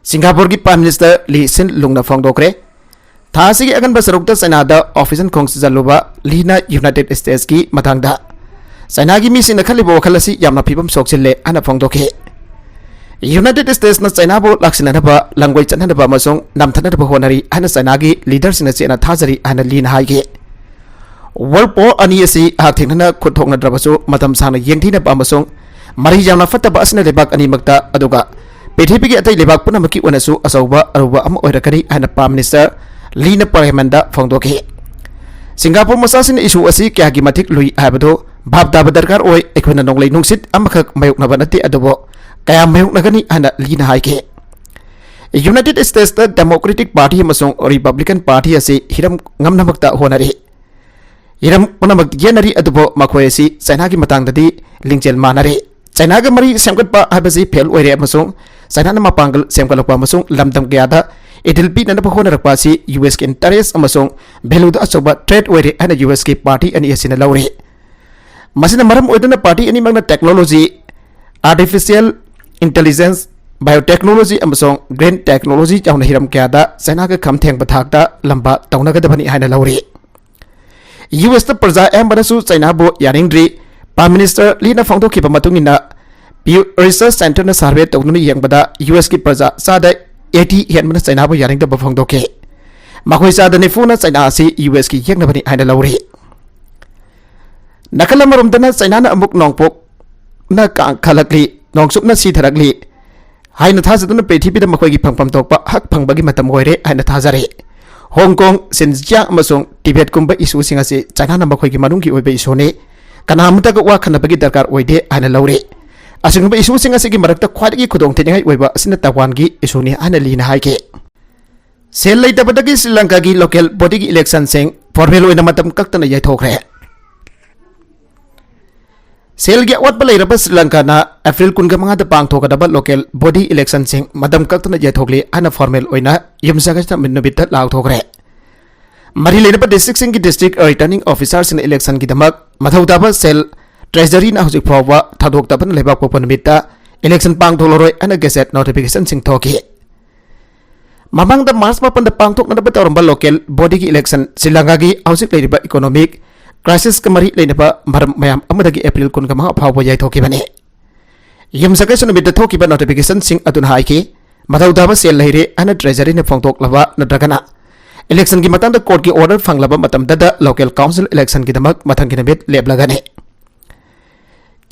ꯁꯤꯡꯒꯥꯄꯨꯔꯒꯤ ꯄ꯭ꯔꯥꯏꯝ ꯃꯤꯅꯤꯁꯇꯔ ꯂꯤ ꯁꯤꯟ ꯂꯨꯡꯅ ꯐꯣꯡꯗꯣꯛꯈ꯭ꯔꯦ꯫ ꯊꯥ ꯑꯁꯤꯒꯤ ꯑꯉꯟꯕ ꯁꯔꯨꯛꯇ ꯆꯥꯏꯅꯥꯗ ꯑꯣꯐꯤꯁꯤꯌꯦꯜ ꯈꯣꯡ ꯆꯜꯂꯨꯕ ꯂꯤꯅ ꯌꯨꯅꯥꯏꯇꯦꯗ ꯁ꯭ꯇꯦꯠꯁꯀꯤ ꯃꯇꯥꯡꯗ ꯆꯥꯏꯅꯥꯒꯤ ꯃꯤꯁꯤꯡꯅ ꯈꯜꯂꯤꯕ ꯋꯥꯈꯜ ꯑꯁꯤ ꯌꯥꯝꯅ ꯐꯤꯕꯝ ꯁꯣꯛꯆꯤꯜꯂꯦ ꯍꯥꯏꯅ ꯐꯣꯡꯗꯣꯛꯈꯤ꯫ ꯌꯨꯅꯥꯏꯇꯦꯗ ꯁ꯭ꯇꯦꯠꯁꯅ ꯆꯥꯏꯅꯥꯕꯨ ꯂꯥꯛꯁꯤꯟꯅꯅꯕ ꯂꯥꯡꯒꯣꯏ ꯆꯠꯅꯅꯕ ꯑꯃꯁꯨꯡ ꯅꯝꯊꯅꯕ ꯍꯣꯠꯅꯔꯤ ꯍꯥꯏꯅ ꯆꯥꯏꯅꯥꯒꯤ ꯂꯤꯗꯔꯁꯤꯡꯅ ꯆꯦꯠꯅ ꯊꯥꯖꯔꯤ ꯍꯥꯏꯅ ꯂꯤꯅ ꯍꯥꯏꯈꯤ꯫ ꯋꯥꯔꯜ ꯄꯣꯔ ꯑꯅꯤ ꯑꯁꯤ ꯍꯛꯊꯦꯡꯅꯅ ꯈꯨꯠ ꯊꯣꯛꯅꯗ꯭ꯔꯕꯁꯨ ꯃꯇꯝ ꯁꯥꯡꯅ ꯌꯦꯡꯊꯤꯅꯕ ꯑꯃꯁꯨꯡ ꯃꯔꯤ ꯌꯥꯝꯅ ꯐꯠꯇꯕ ꯑꯁꯤꯅ ꯂꯩꯕꯥꯛ ꯑꯅꯤꯃꯛꯇ, ꯑꯗꯨꯒ ꯄ꯭ꯔꯤꯊꯤꯕꯤꯒꯤ ꯑꯇꯩ ꯂꯩꯕꯥꯛ ꯄꯨꯝꯅꯃꯛꯀꯤ ꯑꯣꯏꯅꯁꯨ ꯑꯆꯧꯕ ꯑꯔꯨꯕ ꯑꯃ ꯑꯣꯏꯔꯛꯀꯅꯤ ꯍꯥꯏꯅ ꯄ꯭ꯔꯥꯏꯝ ꯃꯤꯅꯤꯁꯇꯔ ꯂꯤꯅ ꯄꯥꯔꯂꯤꯌꯥꯃꯦꯟꯗ ꯐꯣꯡꯗꯣꯛꯈꯤ꯫ ꯁꯤꯡꯒꯥꯄꯨꯔ ꯃꯆꯥꯁꯤꯡꯅ ꯏꯁꯨ ꯑꯁꯤ ꯀꯌꯥꯒꯤ ꯃꯇꯤꯛ ꯂꯨꯏ ꯍꯥꯏꯕꯗꯨ ꯚꯥꯞ ꯇꯥꯕ ꯗꯔꯀꯥꯔ ꯑꯣꯏ꯫ ꯑꯩꯈꯣꯏꯅ ꯅꯣꯡꯂꯩ ꯅꯨꯡꯁꯤꯠ ꯑꯃꯈꯛ ꯃꯥꯌꯣꯛꯅꯕ ꯅꯠꯇꯦ, ꯑꯗꯨꯕꯨ ꯀꯌꯥꯝ ꯃꯥꯌꯣꯛꯅꯒꯅꯤ ꯍꯥꯏꯅ ꯂꯤꯅ ꯍꯥꯏꯈꯤ꯫ ꯌꯨꯅꯥꯏꯇꯦꯗ ꯁ꯭ꯇꯦꯠꯁꯇ ꯗꯦꯃꯣꯀ꯭ꯔꯦꯇꯤꯛ ꯄꯥꯔꯇꯤ ꯑꯃꯁꯨꯡ ꯔꯤꯄꯕ꯭ꯂꯤꯀꯟ ꯄꯥꯔꯇꯤ ꯑꯁꯤ ꯍꯤꯔꯝ ꯉꯝꯅꯃꯛꯇ ꯍꯣꯠꯅꯔꯤ꯫ ꯍꯤꯔꯝ ꯄꯨꯝꯅꯃꯛ ꯌꯦꯟꯅꯔꯤ, ꯑꯗꯨꯕꯨ ꯃꯈꯣꯏ ꯑꯁꯤ ꯆꯥꯏꯅꯥꯒꯤ ꯃꯇꯥꯡꯗꯗꯤ ꯂꯤꯡꯖꯦꯜ ꯃꯥꯟꯅꯔꯦ꯫ ꯆꯥꯏꯅꯥꯒ ꯃꯔꯤ ꯁꯦꯝꯒꯠꯄ ꯍꯥꯏꯕꯁꯤ ꯐꯦꯜ ꯑꯣꯏꯔꯦ ꯑꯃꯁꯨꯡ ꯆꯥꯏꯅꯥꯅ ꯃꯄꯥꯡꯒꯜ ꯁꯦꯝꯒꯠꯂꯛꯄ ꯑꯃꯁꯨꯡ ꯂꯝꯗꯝ ꯀꯌꯥꯗ ꯏꯊꯤꯜ ꯄꯤꯅꯅꯕ ꯍꯣꯠꯅꯔꯛꯄ ꯑꯁꯤ ꯌꯨ ꯑꯦꯁꯀꯤ ꯏꯟꯇꯔꯦꯁ ꯑꯃꯁꯨꯡ ꯚꯦꯂꯨꯗ ꯑꯆꯧꯕ ꯊ꯭ꯔꯦꯠ ꯑꯣꯏꯔꯦ ꯍꯥꯏꯅ ꯌꯨ ꯑꯦꯁꯀꯤ ꯄꯥꯔꯇꯤ ꯑꯅꯤ ꯑꯁꯤꯅ ꯂꯧꯔꯤ꯫ ꯃꯁꯤꯅ ꯃꯔꯝ ꯑꯣꯏꯗꯨꯅ party ꯑꯅꯤꯃꯛꯅ technology, artificial intelligence, biotechnology ꯑꯃꯁꯨꯡ green technology ꯌꯥꯎꯅ ꯍꯤꯔꯝ ꯀꯌꯥꯗ ꯆꯩꯅꯥꯒ ꯈꯝ ꯊꯦꯡꯕ ꯊꯥꯛꯇ ꯂꯝꯕꯥ ꯇꯧꯅꯒꯗꯕꯅꯤ ꯍꯥꯏꯅ ꯂꯧꯔꯤ꯫ ꯌꯨ ꯑꯦꯁꯇ ꯄ꯭ꯔꯖꯥ ꯑꯌꯥꯝꯕꯅꯁꯨ ꯆꯩꯅꯥꯕꯨ ꯌꯥꯅꯤꯡꯗ꯭ꯔꯤ꯫ Prime Minister ꯂꯤꯅ ꯐꯣꯡꯗꯣꯛꯈꯤꯕ ꯃꯇꯨꯡ ꯏꯟꯅ, Pew Research Centerꯅ survey ꯇꯧꯗꯨꯅ ꯌꯦꯡꯕꯗ, ꯌꯨ ꯑꯦꯁꯀꯤ ꯄ꯭ꯔꯖꯥ ꯆꯥꯗ eighty ꯍꯦꯟꯕꯅ ꯆꯩꯅꯥꯕꯨ ꯌꯥꯅꯤꯡꯗꯕ ꯐꯣꯡꯗꯣꯛꯈꯤ꯫ ꯃꯈꯣꯏ ꯆꯥꯗ ꯅꯤꯐꯨꯅ ꯆꯩꯅꯥ ꯑꯁꯤ ꯌꯨ ꯑꯦꯁꯀꯤ ꯌꯦꯛꯅꯕꯅꯤ ꯍꯥꯏꯅ ꯂꯧꯔꯤ꯫ ꯅꯥꯀꯜ ꯑꯃꯔꯣꯝꯗꯅ ꯆꯩꯅꯥꯅ ꯑꯃꯨꯛ ꯅꯣꯡꯄꯣꯛꯅ ꯀꯥꯡꯈꯠꯂꯛꯂꯤ, ꯅꯣꯡꯆꯨꯞꯅ ꯁꯤꯊꯔꯛꯂꯤ ꯍꯥꯏꯅ ꯊꯥꯖꯗꯨꯅ ꯄ꯭ꯔꯤꯊꯤꯕꯤꯗ ꯃꯈꯣꯏꯒꯤ ꯐꯪꯐꯝ ꯊꯣꯛꯄ ꯍꯛ ꯐꯪꯕꯒꯤ ꯃꯇꯝ ꯑꯣꯏꯔꯦ ꯍꯥꯏꯅ ꯊꯥꯖꯔꯤ꯫ ꯍꯣꯡ ꯀꯣꯡ, ꯁꯤꯟꯖꯤꯌꯥꯡ ꯑꯃꯁꯨꯡ ꯇꯤꯕꯦꯠꯀꯨꯝꯕ issueꯁꯤꯡ ꯑꯁꯤ ꯆꯩꯅꯥꯅ ꯃꯈꯣꯏꯒꯤ ꯃꯅꯨꯡꯒꯤ ꯑꯣꯏꯕ issueꯅꯤ, ꯀꯅꯥ ꯑꯃꯠꯇꯒ ꯋꯥ ꯈꯟꯅꯕꯒꯤ ꯗꯔꯀꯥꯔ ꯑꯣꯏꯗꯦ ꯍꯥꯏꯅ ꯂꯧꯔꯤ꯫ ꯑꯁꯤꯒꯨꯝꯕ issueꯁꯤꯡ ꯑꯁꯤꯒꯤ ꯃꯔꯛꯇ ꯈ꯭ꯋꯥꯏꯗꯒꯤ ꯈꯨꯗꯣꯡꯊꯤꯅꯤꯡꯉꯥꯏ ꯑꯣꯏꯕ ꯑꯁꯤꯅ ꯇꯥꯏꯋꯥꯟꯒꯤ issueꯅꯤ ꯍꯥꯏꯅ ꯂꯤꯅ ꯍꯥꯏꯈꯤ꯫ ꯁꯦꯜ ꯂꯩꯇꯕꯗꯒꯤ ꯁ꯭ꯔꯤ ꯂꯪꯀꯥꯒꯤ local bodyꯒꯤ electionꯁꯤꯡ formal ꯑꯣꯏꯅ ꯃꯇꯝ ꯀꯛꯇꯅ ꯌꯩꯊꯣꯛꯈ꯭ꯔꯦ꯫ ꯁꯦꯜꯒꯤ ꯑꯋꯥꯠꯄ ꯂꯩꯔꯕ ꯁ꯭ꯔꯤ ꯂꯪꯀꯥꯅ ꯑꯦꯄ꯭ꯔꯤꯜ ꯀꯨꯟꯒ ꯃꯉꯥꯗ ꯄꯥꯡꯊꯣꯛꯀꯗꯕ local body electionꯁꯤꯡ ꯃꯇꯝ ꯀꯛꯇꯅ ꯌꯩꯊꯣꯛꯂꯤ ꯍꯥꯏꯅ formal ꯑꯣꯏꯅ ꯌꯨꯝꯁꯥꯀꯩꯁꯥ ꯅꯨꯃꯤꯠꯇ ꯂꯥꯎꯊꯣꯛꯈ꯭ꯔꯦ꯫ ꯃꯔꯤ ꯂꯩꯅꯕ districtꯁꯤꯡꯒꯤ district returning officerꯁꯤꯡꯅ electionꯒꯤꯗꯃꯛ ꯃꯊꯧ ꯇꯥꯕ ꯁꯦꯜ treasuryꯅ ꯍꯧꯖꯤꯛ ꯐꯥꯎꯕ ꯊꯥꯗꯣꯛꯇꯕꯅ ꯂꯩꯕꯥꯛꯄꯣꯛꯄ ꯅꯨꯃꯤꯠꯇ election ꯄꯥꯡꯊꯣꯛꯂꯔꯣꯏ ꯍꯥꯏꯅ gazette notificationꯁꯤꯡ ꯊꯣꯛꯈꯤ꯫ ꯃꯃꯥꯡꯗ ꯃꯥꯔꯆ ꯃꯥꯄꯟꯗ ꯄꯥꯡꯊꯣꯛꯅꯅꯕ ꯇꯧꯔꯝꯕ local bodyꯒꯤ election ꯁ꯭ꯔꯤ ꯂꯪꯀꯥꯒꯤ ꯍꯧꯖꯤꯛ ꯂꯩꯔꯤꯕ economic crisisꯀ ꯃꯔꯤ ꯂꯩꯅꯕ ꯃꯔꯝ ꯃꯌꯥꯝ ꯑꯃꯗꯒꯤ ꯑꯦꯄ꯭ꯔꯤꯜ ꯀꯨꯟꯒ ꯃꯉꯥ ꯐꯥꯎꯕ ꯌꯩꯊꯣꯛꯈꯤꯕꯅꯤ꯫ ꯌꯨꯝꯁꯀꯩꯁ ꯅꯨꯃꯤꯠꯇ ꯊꯣꯛꯈꯤꯕ notificationꯁꯤꯡ ꯑꯗꯨꯅ ꯍꯥꯏꯈꯤ, ꯃꯊꯧ ꯇꯥꯕ ꯁꯦꯜ ꯂꯩꯔꯦ ꯍꯥꯏꯅ treasuryꯅ ꯐꯣꯡꯗꯣꯛꯂꯕ ꯅꯠꯇ꯭ꯔꯒꯅ electionꯒꯤ ꯃꯇꯥꯡꯗ courtꯀꯤ order ꯐꯪꯂꯕ ꯃꯇꯝꯗꯗ local council electionꯒꯤꯗꯃꯛ ꯃꯊꯪꯒꯤ ꯅꯨꯃꯤꯠ ꯂꯦꯞꯂꯒꯅꯤ꯫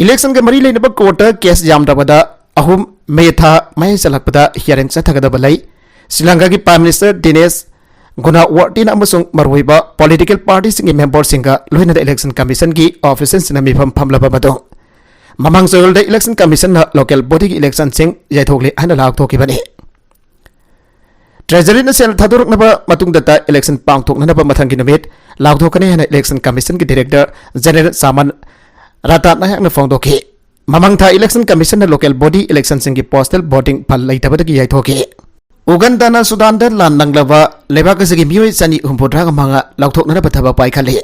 Electionꯒ ꯃꯔꯤ ꯂꯩꯅꯕ courtꯇ case ꯌꯥꯝꯗ꯭ꯔꯕꯗ ꯑꯍꯨꯝ ꯃꯦ ꯊꯥ ꯃꯌꯥꯏ ꯆꯜꯂꯛꯄꯗ hearing ꯆꯠꯊꯒꯗꯕ ꯂꯩ꯫ ꯁ꯭ꯔꯤ ꯂꯪꯀꯥꯒꯤ Prime Minister ꯗꯤꯅꯦꯁ ꯒꯨꯅꯥꯋꯔꯇꯤꯅ ꯑꯃꯁꯨꯡ ꯃꯔꯨꯑꯣꯏꯕ political partyꯁꯤꯡꯒꯤ memberꯁꯤꯡꯒ ꯂꯣꯏꯅꯅ election commissionꯒꯤ officialꯁꯤꯡꯅ ꯃꯤꯐꯝ ꯐꯝꯂꯕ ꯃꯇꯨꯡ, ꯃꯃꯥꯡ ꯆꯌꯣꯜꯗ election commissionꯅ local bodyꯒꯤ electionꯁꯤꯡ ꯌꯩꯊꯣꯛꯂꯦ ꯍꯥꯏꯅ ꯂꯥꯎꯊꯣꯛꯈꯤꯕꯅꯤ꯫ Treasuryꯅ ꯁꯦꯜ ꯊꯥꯗꯣꯔꯛꯅꯕ ꯃꯇꯨꯡꯗ ꯇ election ꯄꯥꯡꯊꯣꯛꯅꯅꯕ ꯃꯊꯪꯒꯤ ꯅꯨꯃꯤꯠ ꯂꯥꯎꯊꯣꯛꯀꯅꯤ ꯍꯥꯏꯅ election commissionꯒꯤ director general ꯆꯥꯃꯟ ꯔꯇꯟ ꯅꯥꯌꯛꯅ ꯐꯣꯡꯗꯣꯛꯈꯤ꯫ ꯃꯃꯥꯡ ꯊꯥ election commissionꯅ local body electionꯁꯤꯡꯒꯤ postal voting ꯐꯜ ꯂꯩꯇꯕꯗꯒꯤ ꯌꯩꯊꯣꯛꯈꯤ꯫ ꯎꯒꯟꯗꯥꯅ ꯁꯨꯗꯥꯟꯗ ꯂꯥꯟ ꯅꯪꯂꯕ ꯂꯩꯕꯥꯛ ꯑꯁꯤꯒꯤ ꯃꯤꯑꯣꯏ ꯆꯅꯤ ꯍꯨꯝꯐꯨꯇꯔꯥꯒ ꯃꯉꯥ ꯂꯧꯊꯣꯛꯅꯅꯕ ꯊꯕꯛ ꯄꯥꯏꯈꯠꯂꯤ꯫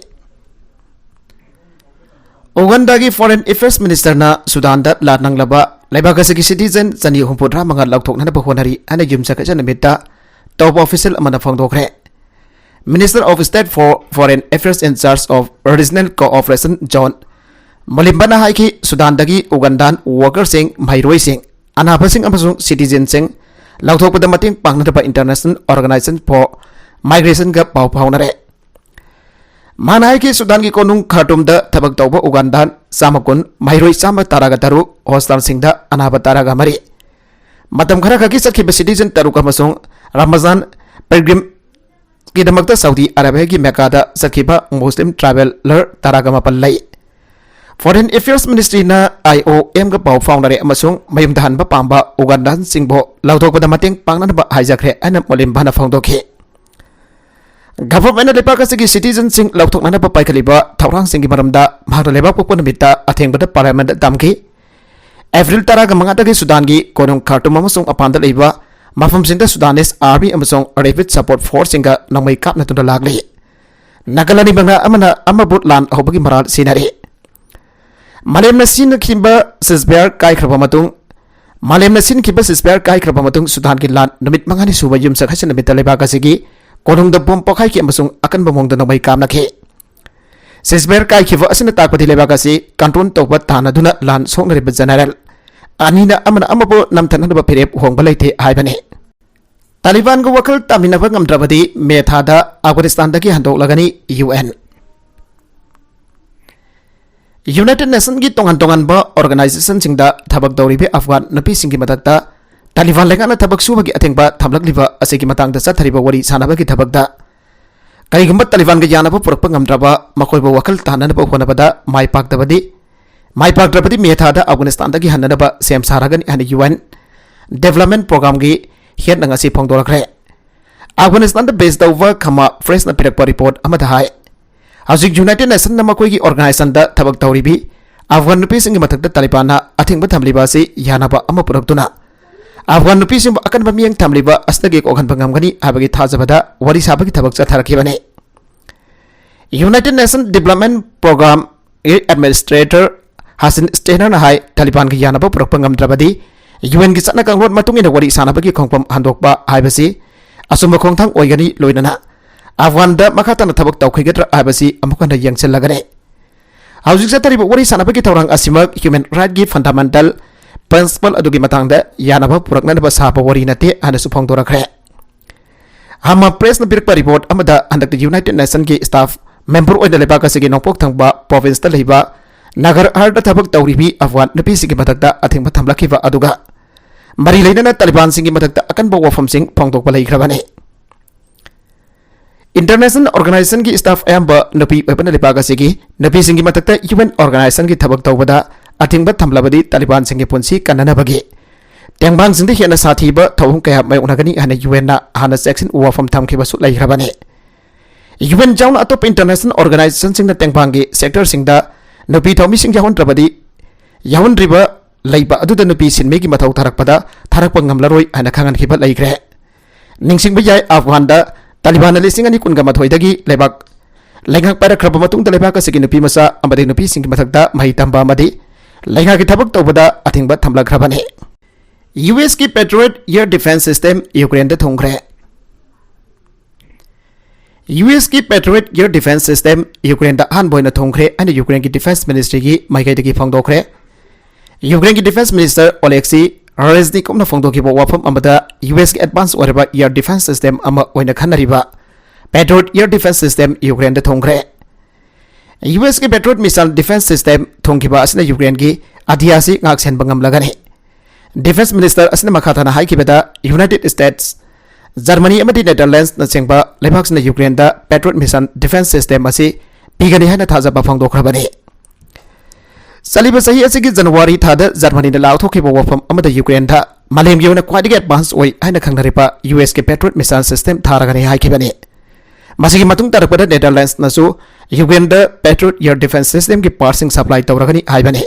ꯎꯒꯥꯟꯗꯥꯒꯤ Foreign Affairs Ministerꯅ ꯁꯨꯗꯥꯟꯗ ꯂꯥꯟ ꯅꯪꯂꯕ ꯂꯩꯕꯥꯛ ꯑꯁꯤꯒꯤ citizen ꯆꯅꯤ ꯍꯨꯝꯐꯨꯇꯔꯥ ꯃꯉꯥ ꯂꯧꯊꯣꯛꯅꯅꯕ ꯍꯣꯠꯅꯔꯤ ꯍꯥꯏꯅ ꯌꯨꯝꯁꯀꯩꯁ ꯅꯨꯃꯤꯠꯇ ꯇꯧꯕ official ꯑꯃꯅ ꯐꯣꯡꯗꯣꯛꯈ꯭ꯔꯦ꯫ Minister of State for Foreign Affairs in charge of Regional Cooperation John ꯃꯣꯂꯤꯝꯕꯅ ꯍꯥꯏꯈꯤ, ꯁꯨꯗꯥꯟꯗꯒꯤ ꯎꯒꯥꯟꯗꯥꯟ workerꯁꯤꯡ, ꯃꯍꯩꯔꯣꯏꯁꯤꯡ, ꯑꯅꯥꯕꯁꯤꯡ ꯑꯃꯁꯨꯡ citizenꯁꯤꯡ ꯂꯧꯊꯣꯛꯄꯗ ꯃꯇꯦꯡ ꯄꯥꯡꯅꯅꯕ International Organization for Migrationꯒ ꯄꯥꯎ ꯐꯥꯎꯅꯔꯦ꯫ ꯃꯥꯅ ꯍꯥꯏꯈꯤ, ꯁꯨꯗꯥꯟꯒꯤ ꯀꯣꯅꯨꯡ ꯈꯥꯔꯇꯨꯝꯗ ꯊꯕꯛ ꯇꯧꯕ ꯎꯒꯥꯟꯗꯥꯟ ꯆꯥꯝꯃ ꯀꯨꯟ, ꯃꯍꯩꯔꯣꯏ ꯆꯥꯝꯃ ꯇꯔꯥꯒ ꯇꯔꯨꯛ, hospitalꯁꯤꯡꯗ ꯑꯅꯥꯕ ꯇꯔꯥꯒ ꯃꯔꯤ, ꯃꯇꯝ ꯈꯔ ꯈꯛꯀꯤ ꯆꯠꯈꯤꯕ citizen ꯇꯔꯨꯛ ꯑꯃꯁꯨꯡ ꯔꯃꯖꯥꯟ pilgrimꯒꯤꯗꯃꯛꯇ ꯁꯥꯎꯗꯤ ꯑꯔꯥꯕꯤꯌꯥꯒꯤ ꯃꯦꯀꯥꯗ ꯆꯠꯈꯤꯕ ꯃꯨꯁꯂꯤꯝ traveller ꯇꯔꯥꯒ ꯃꯥꯄꯟ ꯂꯩ꯫ Foreign Affairs Ministryꯅ IOMꯒ ꯄꯥꯎ ꯐꯥꯎꯅꯔꯦ ꯑꯃꯁꯨꯡ ꯃꯌꯨꯝꯗ ꯍꯟꯕ ꯄꯥꯝꯕ ꯎꯒꯥꯟꯗꯥꯟꯁꯤꯡꯕꯨ ꯂꯧꯊꯣꯛꯄꯗ ꯃꯇꯦꯡ ꯄꯥꯡꯅꯅꯕ ꯍꯥꯏꯖꯈ꯭ꯔꯦ ꯍꯥꯏꯅ ꯃꯣꯂꯤꯝꯕꯥꯅ ꯐꯣꯡꯗꯣꯛꯈꯤ꯫ Governmentꯅ ꯂꯩꯕꯥꯛ ꯑꯁꯤꯒꯤ citizenꯁꯤꯡ ꯂꯧꯊꯣꯛꯅꯅꯕ ꯄꯥꯏꯈꯠꯂꯤꯕ ꯊꯧꯔꯥꯡꯁꯤꯡꯒꯤ ꯃꯔꯝꯗ ꯃꯍꯥꯛꯅ ꯂꯩꯕꯥꯛ ꯄꯣꯛꯄ ꯅꯨꯃꯤꯠꯇ ꯑꯊꯦꯡꯕꯗ Parliamentꯇ ꯇꯝꯈꯤ꯫ April ꯇꯔꯥꯒ ꯃꯉꯥꯗꯒꯤ ꯁꯨꯗꯥꯟꯒꯤ ꯀꯣꯅꯨꯡ ꯈꯥꯔꯇꯨꯝ ꯑꯃꯁꯨꯡ ꯃꯄꯥꯟꯗ ꯂꯩꯕ ꯃꯐꯝꯁꯤꯡꯗ Sudanese Army ꯑꯃꯁꯨꯡ Rapid Support Forceꯁꯤꯡꯒ ꯅꯣꯡꯃꯩ ꯀꯥꯞꯅꯗꯨꯅ ꯂꯥꯛꯂꯤ꯫ ꯅꯥꯒꯥꯂꯥꯟ ꯃꯉꯥ ꯑꯃꯅ ꯑꯃꯕꯨ ꯂꯥꯟ ꯍꯧꯕꯒꯤ ꯃꯔꯥꯜ ꯁꯤꯟꯅꯔꯤ꯫ ꯃꯥꯂꯦꯝꯅ ꯁꯤꯟꯈꯤꯕ ceasefire ꯀꯥꯏꯈ꯭ꯔꯕ ꯃꯇꯨꯡ, ꯃꯥꯂꯦꯝꯅ ꯁꯤꯟꯈꯤꯕ ceasefire ꯀꯥꯏꯈ꯭ꯔꯕ ꯃꯇꯨꯡ, ꯁꯨꯗꯥꯟꯒꯤ ꯂꯥꯟ ꯅꯨꯃꯤꯠ ꯃꯉꯥꯅꯤ ꯁꯨꯕ ꯌꯨꯝꯁꯀꯩꯁ ꯅꯨꯃꯤꯠꯇ ꯂꯩꯕꯥꯛ ꯑꯁꯤꯒꯤ ꯀꯣꯅꯨꯡꯗ bomb ꯄꯣꯈꯥꯏꯈꯤ ꯑꯃꯁꯨꯡ ꯑꯀꯟꯕ ꯃꯑꯣꯡꯗ ꯅꯣꯡꯃꯩ ꯀꯥꯞꯅꯈꯤ꯫ Ceasefire ꯀꯥꯏꯈꯤꯕ ꯑꯁꯤꯅ ꯇꯥꯛꯄꯗꯤ ꯂꯩꯕꯥꯛ ꯑꯁꯤ control ꯇꯧꯕ ꯇꯥꯟꯅꯗꯨꯅ ꯂꯥꯟ ꯁꯣꯛꯅꯔꯤꯕ general ꯑꯅꯤꯅ ꯑꯃꯅ ꯑꯃꯕꯨ ꯅꯝꯊꯅꯅꯕ ꯐꯤꯔꯦꯞ ꯍꯣꯡꯕ ꯂꯩꯇꯦ ꯍꯥꯏꯕꯅꯤ꯫ ꯇꯥꯂꯤꯕꯥꯟꯒ ꯋꯥꯈꯜ ꯇꯥꯃꯤꯟꯅꯕ ꯉꯝꯗ꯭ꯔꯕꯗꯤ ꯃꯦ ꯊꯥꯗ ꯑꯐꯒꯥꯅꯤꯁꯇꯥꯟꯗꯒꯤ ꯍꯟꯗꯣꯛꯂꯒꯅꯤ UN꯫ United Nationsꯀꯤ ꯇꯣꯉꯥꯟ ꯇꯣꯉꯥꯟꯕ organizationꯁꯤꯡꯗ ꯊꯕꯛ ꯇꯧꯔꯤꯕ ꯑꯐꯒꯥꯟ ꯅꯨꯄꯤꯁꯤꯡꯒꯤ ꯃꯊꯛꯇ ꯇꯥꯂꯤꯕꯥꯟ ꯂꯩꯉꯥꯛꯅ ꯊꯕꯛ ꯁꯨꯕꯒꯤ ꯑꯊꯤꯡꯕ ꯊꯝꯂꯛꯂꯤꯕ ꯑꯁꯤꯒꯤ ꯃꯇꯥꯡꯗ ꯆꯠꯊꯔꯤꯕ ꯋꯥꯔꯤ ꯁꯥꯅꯕꯒꯤ ꯊꯕꯛꯇ ꯀꯔꯤꯒꯨꯝꯕ ꯇꯥꯂꯤꯕꯥꯟꯒ ꯌꯥꯅꯕ ꯄꯨꯔꯛꯄ ꯉꯝꯗ꯭ꯔꯕ, ꯃꯈꯣꯏꯕꯨ ꯋꯥꯈꯜ ꯇꯥꯅꯅꯕ ꯍꯣꯠꯅꯕꯗ ꯃꯥꯏ ꯄꯥꯛꯇꯕꯗꯤ, ꯃꯥꯏ ꯄꯥꯛꯇ꯭ꯔꯕꯗꯤ ꯃꯦ ꯊꯥꯗ ꯑꯐꯒꯥꯅꯤꯁꯇꯥꯟꯗꯒꯤ ꯍꯟꯅꯅꯕ ꯁꯦꯝ ꯁꯥꯔꯒꯅꯤ ꯍꯥꯏꯅ UN Development Programꯒꯤ headꯅ ꯉꯁꯤ ꯐꯣꯡꯗꯣꯔꯛꯈ꯭ꯔꯦ꯫ ꯑꯐꯒꯥꯅꯤꯁꯇꯥꯟꯗ base ꯇꯧꯕ ꯈꯃꯥ ꯐ꯭ꯔꯦꯁꯅ ꯄꯤꯔꯛꯄ report ꯑꯃꯗ ꯍꯥꯏ, ꯍꯧꯖꯤꯛ United Nationꯅ ꯃꯈꯣꯏꯒꯤ organizationꯗ ꯊꯕꯛ ꯇꯧꯔꯤꯕꯤ ꯑꯐꯒꯥꯟ ꯅꯨꯄꯤꯁꯤꯡꯒꯤ ꯃꯊꯛꯇ ꯇꯥꯂꯤꯕꯥꯟꯅ ꯑꯊꯤꯡꯕ ꯊꯝꯂꯤꯕ ꯑꯁꯤ ꯌꯥꯅꯕ ꯑꯃ ꯄꯨꯔꯛꯇꯨꯅ ꯑꯐꯒꯥꯟ ꯅꯨꯄꯤꯁꯤꯡꯕꯨ ꯑꯀꯟꯕ ꯃꯤꯠꯌꯦꯡ ꯊꯝꯂꯤꯕ ꯑꯁꯤꯗꯒꯤ ꯀꯣꯛꯍꯟꯕ ꯉꯝꯒꯅꯤ ꯍꯥꯏꯕꯒꯤ ꯊꯥꯖꯕꯗ ꯋꯥꯔꯤ ꯁꯥꯕꯒꯤ ꯊꯕꯛ ꯆꯠꯊꯔꯛꯈꯤꯕꯅꯤ꯫ United Nation Development Program administrator ꯍꯥꯁꯤꯟ ꯁ꯭ꯇꯦꯅꯔꯅ ꯍꯥꯏ, ꯇꯥꯂꯤꯕꯥꯟꯒꯤ ꯌꯥꯅꯕ ꯄꯨꯔꯛꯄ ꯉꯝꯗ꯭ꯔꯕꯗꯤ ꯌꯨ ꯑꯦꯟꯒꯤ ꯆꯠꯅ ꯀꯥꯡꯂꯣꯟ ꯃꯇꯨꯡ ꯏꯟꯅ ꯋꯥꯔꯤ ꯁꯥꯅꯕꯒꯤ ꯈꯣꯡꯐꯝ ꯍꯟꯗꯣꯛꯄ ꯍꯥꯏꯕꯁꯤ ꯑꯆꯨꯝꯕ ꯈꯣꯡꯊꯥꯡ ꯑꯣꯏꯒꯅꯤ, ꯂꯣꯏꯅꯅ ꯑꯐꯒꯥꯟꯗ ꯃꯈꯥ ꯇꯥꯅ ꯊꯕꯛ ꯇꯧꯈꯤꯒꯗ꯭ꯔꯥ ꯍꯥꯏꯕꯁꯤ ꯑꯃꯨꯛ ꯍꯟꯅ ꯌꯦꯡꯁꯤꯜꯂꯒꯅꯤ꯫ ꯍꯧꯖꯤꯛ ꯆꯠꯊꯔꯤꯕ ꯋꯥꯔꯤ ꯁꯥꯅꯕꯒꯤ ꯊꯧꯔꯥꯡ ꯑꯁꯤꯃꯛ human rightꯀꯤ fundamental principle ꯑꯗꯨꯒꯤ ꯃꯇꯥꯡꯗ ꯌꯥꯅꯕ ꯄꯨꯔꯛꯅꯅꯕ ꯁꯥꯕ ꯋꯥꯔꯤ ꯅꯠꯇꯦ ꯍꯥꯏꯅꯁꯨ ꯐꯣꯡꯗꯣꯔꯛꯈ꯭ꯔꯦ꯫ ꯍꯃꯥ ꯄ꯭ꯔꯦꯁꯅ ꯄꯤꯔꯛꯄ ꯔꯤꯄꯣꯔꯠ ꯑꯃꯗ ꯍꯟꯗꯛꯇ ꯌꯨꯅꯥꯏꯇꯦꯗ ꯅꯦꯁꯟꯒꯤ ꯁ꯭ꯇꯥꯐ ꯃꯦꯝꯕꯔ ꯑꯣꯏꯅ ꯂꯩꯕꯥꯛ ꯑꯁꯤꯒꯤ ꯅꯣꯡꯄꯣꯛ ꯊꯪꯕ ꯄ꯭ꯔꯣꯚꯤꯟꯁꯇ ꯂꯩꯕ ꯅꯒꯔꯍꯔꯗ ꯊꯕꯛ ꯇꯧꯔꯤꯕꯤ ꯑꯐꯒꯥꯟ ꯅꯨꯄꯤꯁꯤꯡꯒꯤ ꯃꯊꯛꯇ ꯑꯊꯤꯡꯕ ꯊꯝꯂꯛꯈꯤꯕ ꯑꯗꯨꯒ ꯃꯔꯤ ꯂꯩꯅꯅ ꯇꯥꯂꯤꯕꯥꯟꯁꯤꯡꯒꯤ ꯃꯊꯛꯇ ꯑꯀꯟꯕ ꯋꯥꯐꯝꯁꯤꯡ ꯐꯣꯡꯗꯣꯛꯄ ꯂꯩꯈ꯭ꯔꯕꯅꯤ꯫ ꯏꯟꯇꯔꯅꯦꯁꯅꯦꯜ ꯑꯣꯔꯒꯅꯥꯏꯖꯦꯁꯟꯒꯤ ꯁ꯭ꯇꯥꯐ ꯑꯌꯥꯝꯕ ꯅꯨꯄꯤ ꯑꯣꯏꯕꯅ ꯂꯩꯕꯥꯛ ꯑꯁꯤꯒꯤ ꯅꯨꯄꯤꯁꯤꯡꯒꯤ ꯃꯊꯛꯇ ꯌꯨ ꯑꯦꯟ ꯑꯣꯔꯒꯅꯥꯏꯖꯦꯁꯟꯒꯤ ꯊꯕꯛ ꯇꯧꯕꯗ ꯑꯊꯤꯡꯕ ꯊꯝꯂꯕꯗꯤ ꯇꯥꯂꯤꯕꯥꯟꯁꯤꯡꯒꯤ ꯄꯨꯟꯁꯤ ꯀꯟꯅꯅꯕꯒꯤ ꯇꯦꯡꯕꯥꯡꯁꯤꯡꯗ ꯍꯦꯟꯅ ꯁꯥꯊꯤꯕ ꯊꯧꯑꯣꯡ ꯀꯌꯥ ꯃꯥꯌꯣꯛꯅꯒꯅꯤ ꯍꯥꯏꯅ ꯌꯨ ꯑꯦꯟꯅ ꯍꯥꯟꯅ ꯆꯦꯛꯁꯤꯟ ꯋꯥꯐꯝ ꯊꯝꯈꯤꯕꯁꯨ ꯂꯩꯈ꯭ꯔꯕꯅꯤ꯫ ꯌꯨ ꯑꯦꯟ ꯌꯥꯎꯅ ꯑꯇꯣꯞꯄ ꯏꯟꯇꯔꯅꯦꯁꯅꯦꯜ ꯑꯣꯔꯒꯅꯥꯏꯖꯦꯁꯟꯁꯤꯡꯅ ꯇꯦꯡꯕꯥꯡꯒꯤ ꯁꯦꯛꯇꯔꯁꯤꯡꯗ ꯅꯨꯄꯤ ꯊꯧꯃꯤꯁꯤꯡ ꯌꯥꯎꯍꯟꯗ꯭ꯔꯕꯗꯤ, ꯌꯥꯎꯍꯟꯗ꯭ꯔꯤꯕ ꯂꯩꯕ ꯑꯗꯨꯗ ꯅꯨꯄꯤ ꯁꯤꯟꯃꯤꯒꯤ ꯃꯊꯧ ꯊꯥꯔꯛꯄꯗ ꯊꯥꯔꯛꯄ ꯉꯝꯂꯔꯣꯏ ꯍꯥꯏꯅ ꯈꯪꯍꯟꯈꯤꯕ ꯂꯩꯈ꯭ꯔꯦ꯫ ꯅꯤꯡꯁꯤꯡꯕ ꯌꯥꯏ, ꯑꯐꯒꯥꯟꯗ ꯇꯥꯂꯤꯕꯥꯟꯅ ꯂꯤꯁꯤꯡ ꯑꯅꯤ ꯀꯨꯟꯒ ꯃꯥꯊꯣꯏꯗꯒꯤ ꯂꯩꯕꯥꯛ ꯂꯩꯉꯥꯛ ꯄꯥꯏꯔꯛꯈ꯭ꯔꯕ ꯃꯇꯨꯡꯗ ꯂꯩꯕꯥꯛ ꯑꯁꯤꯒꯤ ꯅꯨꯄꯤ ꯃꯆꯥ ꯑꯃꯗꯤ ꯅꯨꯄꯤꯁꯤꯡꯒꯤ ꯃꯊꯛꯇ ꯃꯍꯩ ꯇꯝꯕ ꯑꯃꯗꯤ ꯂꯩꯉꯥꯛꯀꯤ ꯊꯕꯛ ꯇꯧꯕꯗ ꯑꯊꯤꯡꯕ ꯊꯝꯂꯛꯈ꯭ꯔꯕꯅꯤ꯫ ꯌꯨ ꯑꯦꯁꯀꯤ Patriot Air Defense System ꯌꯨꯀ꯭ꯔꯦꯟꯗ ꯊꯨꯡꯈ꯭ꯔꯦ꯫ ꯌꯨ ꯑꯦꯁꯀꯤ Patriot Air Defense System ꯌꯨꯀ꯭ꯔꯦꯟꯗ ꯑꯍꯥꯟꯕ ꯑꯣꯏꯅ ꯊꯨꯡꯈ꯭ꯔꯦ ꯍꯥꯏꯅ ꯌꯨꯀ꯭ꯔꯦꯟꯒꯤ ꯗꯤꯐꯦꯟꯁ ꯃꯤꯅꯤꯁꯇ꯭ꯔꯤꯒꯤ ꯃꯥꯏꯀꯩꯗꯒꯤ ꯐꯣꯡꯗꯣꯛꯈ꯭ꯔꯦ꯫ ꯌꯨꯀ꯭ꯔꯦꯟꯒꯤ ꯗꯤꯐꯦꯟꯁ ꯃꯤꯅꯤꯁꯇꯔ ꯑꯣꯂꯦꯛꯁꯤ ꯔꯦꯖꯅꯤꯀꯣꯚꯅ ꯐꯣꯡꯗꯣꯛꯈꯤꯕ ꯋꯥꯐꯝ ꯑꯃꯗ, ꯌꯨ ꯑꯦꯁꯀꯤ ꯑꯦꯗꯚꯥꯟꯁ ꯑꯣꯏꯔꯕ ꯑꯦꯌꯔ ꯗꯤꯐꯦꯟꯁ ꯁꯤꯁꯇꯦꯝ ꯑꯃ ꯑꯣꯏꯅ ꯈꯟꯅꯔꯤꯕ Patriot Air Defense System ꯌꯨꯀ꯭ꯔꯦꯟꯗ ꯊꯨꯡꯈ꯭ꯔꯦ꯫ ꯌꯨ ꯑꯦꯁꯀꯤ Patriot Missile Defense System ꯊꯨꯡꯈꯤꯕ ꯑꯁꯤꯅ ꯌꯨꯀ꯭ꯔꯦꯟꯒꯤ ꯑꯇꯤꯌꯥꯁꯤ ꯉꯥꯛꯁꯦꯟꯕ ꯉꯝꯂꯒꯅꯤ꯫ ꯗꯤꯐꯦꯟꯁ ꯃꯤꯅꯤꯁꯇꯔ ꯑꯁꯤꯅ ꯃꯈꯥ ꯇꯥꯅ ꯍꯥꯏꯈꯤꯕꯗ, ꯌꯨꯅꯥꯏꯇꯦꯗ ꯁ꯭ꯇꯦꯠꯁ, ꯖꯔꯃꯅꯤ ꯑꯃꯗꯤ ꯅꯦꯗꯔꯂꯦꯟꯗꯁꯅꯆꯤꯡꯕ ꯂꯩꯕꯥꯛꯁꯤꯡꯅ ꯌꯨꯀ꯭ꯔꯦꯟꯗ Patriot Missile Defense System ꯑꯁꯤ ꯄꯤꯒꯅꯤ ꯍꯥꯏꯅ ꯊꯥꯖꯕ ꯐꯣꯡꯗꯣꯛꯈ꯭ꯔꯕꯅꯤ꯫ ꯆꯠꯂꯤꯕ ꯆꯍꯤ ꯑꯁꯤꯒꯤ ꯖꯅꯋꯥꯔꯤ ꯊꯥꯗ ꯖꯔꯃꯅꯤꯅ ꯂꯥꯎꯊꯣꯛꯈꯤꯕ ꯋꯥꯐꯝ ꯑꯃꯗ ꯌꯨꯀ꯭ꯔꯦꯟꯗ ꯃꯥꯂꯦꯝꯒꯤ ꯑꯣꯏꯅ ꯈ꯭ꯋꯥꯏꯗꯒꯤ ꯑꯦꯗꯚꯥꯟꯁ ꯑꯣꯏ ꯍꯥꯏꯅ ꯈꯪꯅꯔꯤꯕ ꯌꯨ ꯑꯦꯁꯀꯤ Patriot Missile System ꯊꯥꯔꯒꯅꯤ ꯍꯥꯏꯈꯤꯕꯅꯤ꯫ ꯃꯁꯤꯒꯤ ꯃꯇꯨꯡ ꯇꯥꯔꯛꯄꯗ ꯅꯦꯗꯔꯂꯦꯟꯗꯁꯅꯁꯨ ꯌꯨꯀ꯭ꯔꯦꯟꯗ Patriot Air Defense Systemꯒꯤ ꯄꯥꯔꯠꯁꯤꯡ ꯁꯄ꯭ꯂꯥꯏ ꯇꯧꯔꯒꯅꯤ ꯍꯥꯏꯕꯅꯤ꯫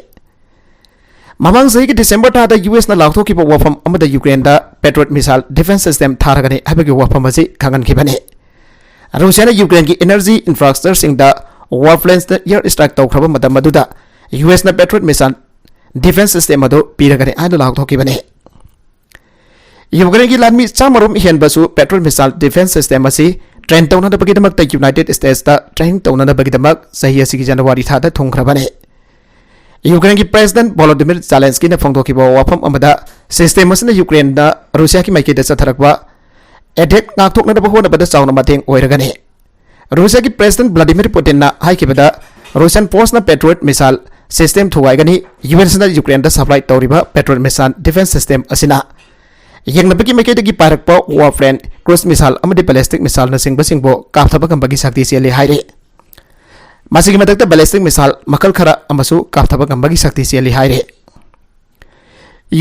ꯃꯃꯥꯡ ꯆꯍꯤꯒꯤ ꯗꯤꯁꯦꯝꯕꯔ ꯊꯥꯗ ꯌꯨ ꯑꯦꯁꯅ ꯂꯥꯎꯊꯣꯛꯈꯤꯕ ꯋꯥꯐꯝ ꯑꯃꯗ ꯌꯨꯀ꯭ꯔꯦꯟꯗ Patriot Missile Defense System ꯊꯥꯔꯒꯅꯤ ꯍꯥꯏꯕꯒꯤ ꯋꯥꯐꯝ ꯑꯁꯤ ꯈꯪꯍꯟꯈꯤꯕꯅꯤ꯫ ꯔꯨꯁꯤꯌꯥꯅ ꯌꯨꯀ꯭ꯔꯦꯟꯒꯤ ꯏꯅꯔꯖꯤ ꯏꯟꯐ꯭ꯔꯥꯁ꯭ꯇ꯭ꯔꯛꯆꯔꯁꯤꯡꯗ Warplanes-ꯇ air strike ꯇꯧꯈ꯭ꯔꯕ ꯃꯇꯝ ꯑꯗꯨꯗ U S-ꯅ Patriot missile defense system ꯑꯗꯨ ꯄꯤꯔꯒꯅꯤ ꯍꯥꯏꯅ ꯂꯥꯎꯊꯣꯛꯈꯤꯕꯅꯤ꯫ ꯌꯨꯀ꯭ꯔꯦꯟꯒꯤ ꯂꯥꯟꯃꯤ ꯆꯥꯝꯃꯔꯣꯝ ꯍꯦꯟꯕꯁꯨ Patriot missile defense system ꯑꯁꯤ train ꯇꯧꯅꯅꯕꯒꯤꯗꯃꯛꯇ United States-ꯇ training ꯇꯧꯅꯅꯕꯒꯤꯗꯃꯛ ꯆꯍꯤ ꯑꯁꯤꯒꯤ January ꯊꯥꯗ ꯊꯨꯡꯈ꯭ꯔꯕꯅꯤ꯫ ꯌꯨꯀ꯭ꯔꯦꯟꯒꯤ President Volodymyr Zelensky-ꯅ ꯐꯣꯡꯗꯣꯛꯈꯤꯕ ꯋꯥꯐꯝ ꯑꯃꯗ, system ꯑꯁꯤꯅ ꯌꯨꯀ꯭ꯔꯦꯟꯗ ꯔꯨꯁꯤꯌꯥꯒꯤ ꯃꯥꯏꯀꯩꯗ ꯆꯠꯊꯔꯛꯄ attack ꯉꯥꯛꯊꯣꯛꯅꯅꯕ ꯍꯣꯠꯅꯕꯗ ꯆꯥꯎꯅ ꯃꯇꯦꯡ ꯑꯣꯏꯔꯒꯅꯤ꯫ ꯔꯨꯁꯤꯌꯥꯒꯤ President Vladimir Putin-ꯅ ꯍꯥꯏꯈꯤꯕꯗ, Russian force-ꯅ Patriot missile system ꯊꯨꯒꯥꯏꯒꯅꯤ꯫ U S-ꯅ ꯌꯨꯀ꯭ꯔꯦꯟꯗ supply ꯇꯧꯔꯤꯕ Patriot missile defense system ꯑꯁꯤꯅ ꯌꯦꯡꯅꯕꯒꯤ ꯃꯥꯏꯀꯩꯗꯒꯤ ꯄꯥꯏꯔꯛꯄ Warplane, cruise missile ꯑꯃꯗꯤ ballistic missile-ꯅꯆꯤꯡꯕꯁꯤꯡꯕꯨ ꯀꯥꯞꯊꯕ ꯉꯝꯕꯒꯤ ꯁꯛꯇꯤ ꯆꯦꯜꯂꯤ ꯍꯥꯏꯔꯤ꯫ ꯃꯁꯤꯒꯤ ꯃꯊꯛꯇ ballistic missile ꯃꯈꯜ ꯈꯔ ꯑꯃꯁꯨ ꯀꯥꯞꯊꯕ ꯉꯝꯕꯒꯤ ꯁꯛꯇꯤ ꯆꯦꯜꯂꯤ ꯍꯥꯏꯔꯤ꯫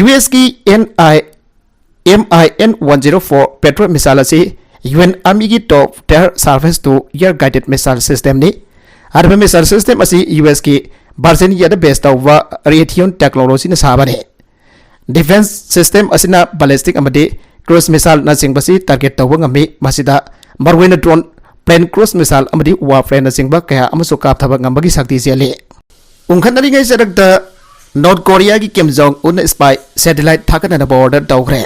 U S-ꯀꯤ N I, M I N one zero four Patriot missile ꯑꯁꯤ U N Army-ꯒꯤ top tier surface to air guided missile system-ꯅꯤ꯫ ꯍꯥꯏꯔꯤꯕ missile system ꯑꯁꯤ U S-ꯀꯤ Virginia-ꯗ base ꯇꯧꯕ Raytheon technology-ꯅ ꯁꯥꯕꯅꯤ꯫ Defense system ꯑꯁꯤꯅ ballistic ꯑꯃꯗꯤ cruise missile-ꯅꯆꯤꯡꯕꯁꯤ target ꯇꯧꯕ ꯉꯝꯃꯤ꯫ ꯃꯁꯤꯗ ꯃꯔꯨꯑꯣꯏꯅ drone, plane, cruise missile ꯑꯃꯗꯤ warplane-ꯅꯆꯤꯡꯕ ꯀꯌꯥ ꯑꯃꯁꯨ ꯀꯥꯞꯊꯕ ꯉꯝꯕꯒꯤ ꯁꯛꯇꯤ ꯆꯦꯜꯂꯤ꯫ ꯎꯪꯈꯠꯅꯔꯤꯉꯩ ꯆꯔꯛꯇ North Korea-ꯒꯤ Kim Jong Un-ꯅ spy satellite ꯊꯥꯒꯠꯅꯅꯕ order ꯇꯧꯈ꯭ꯔꯦ꯫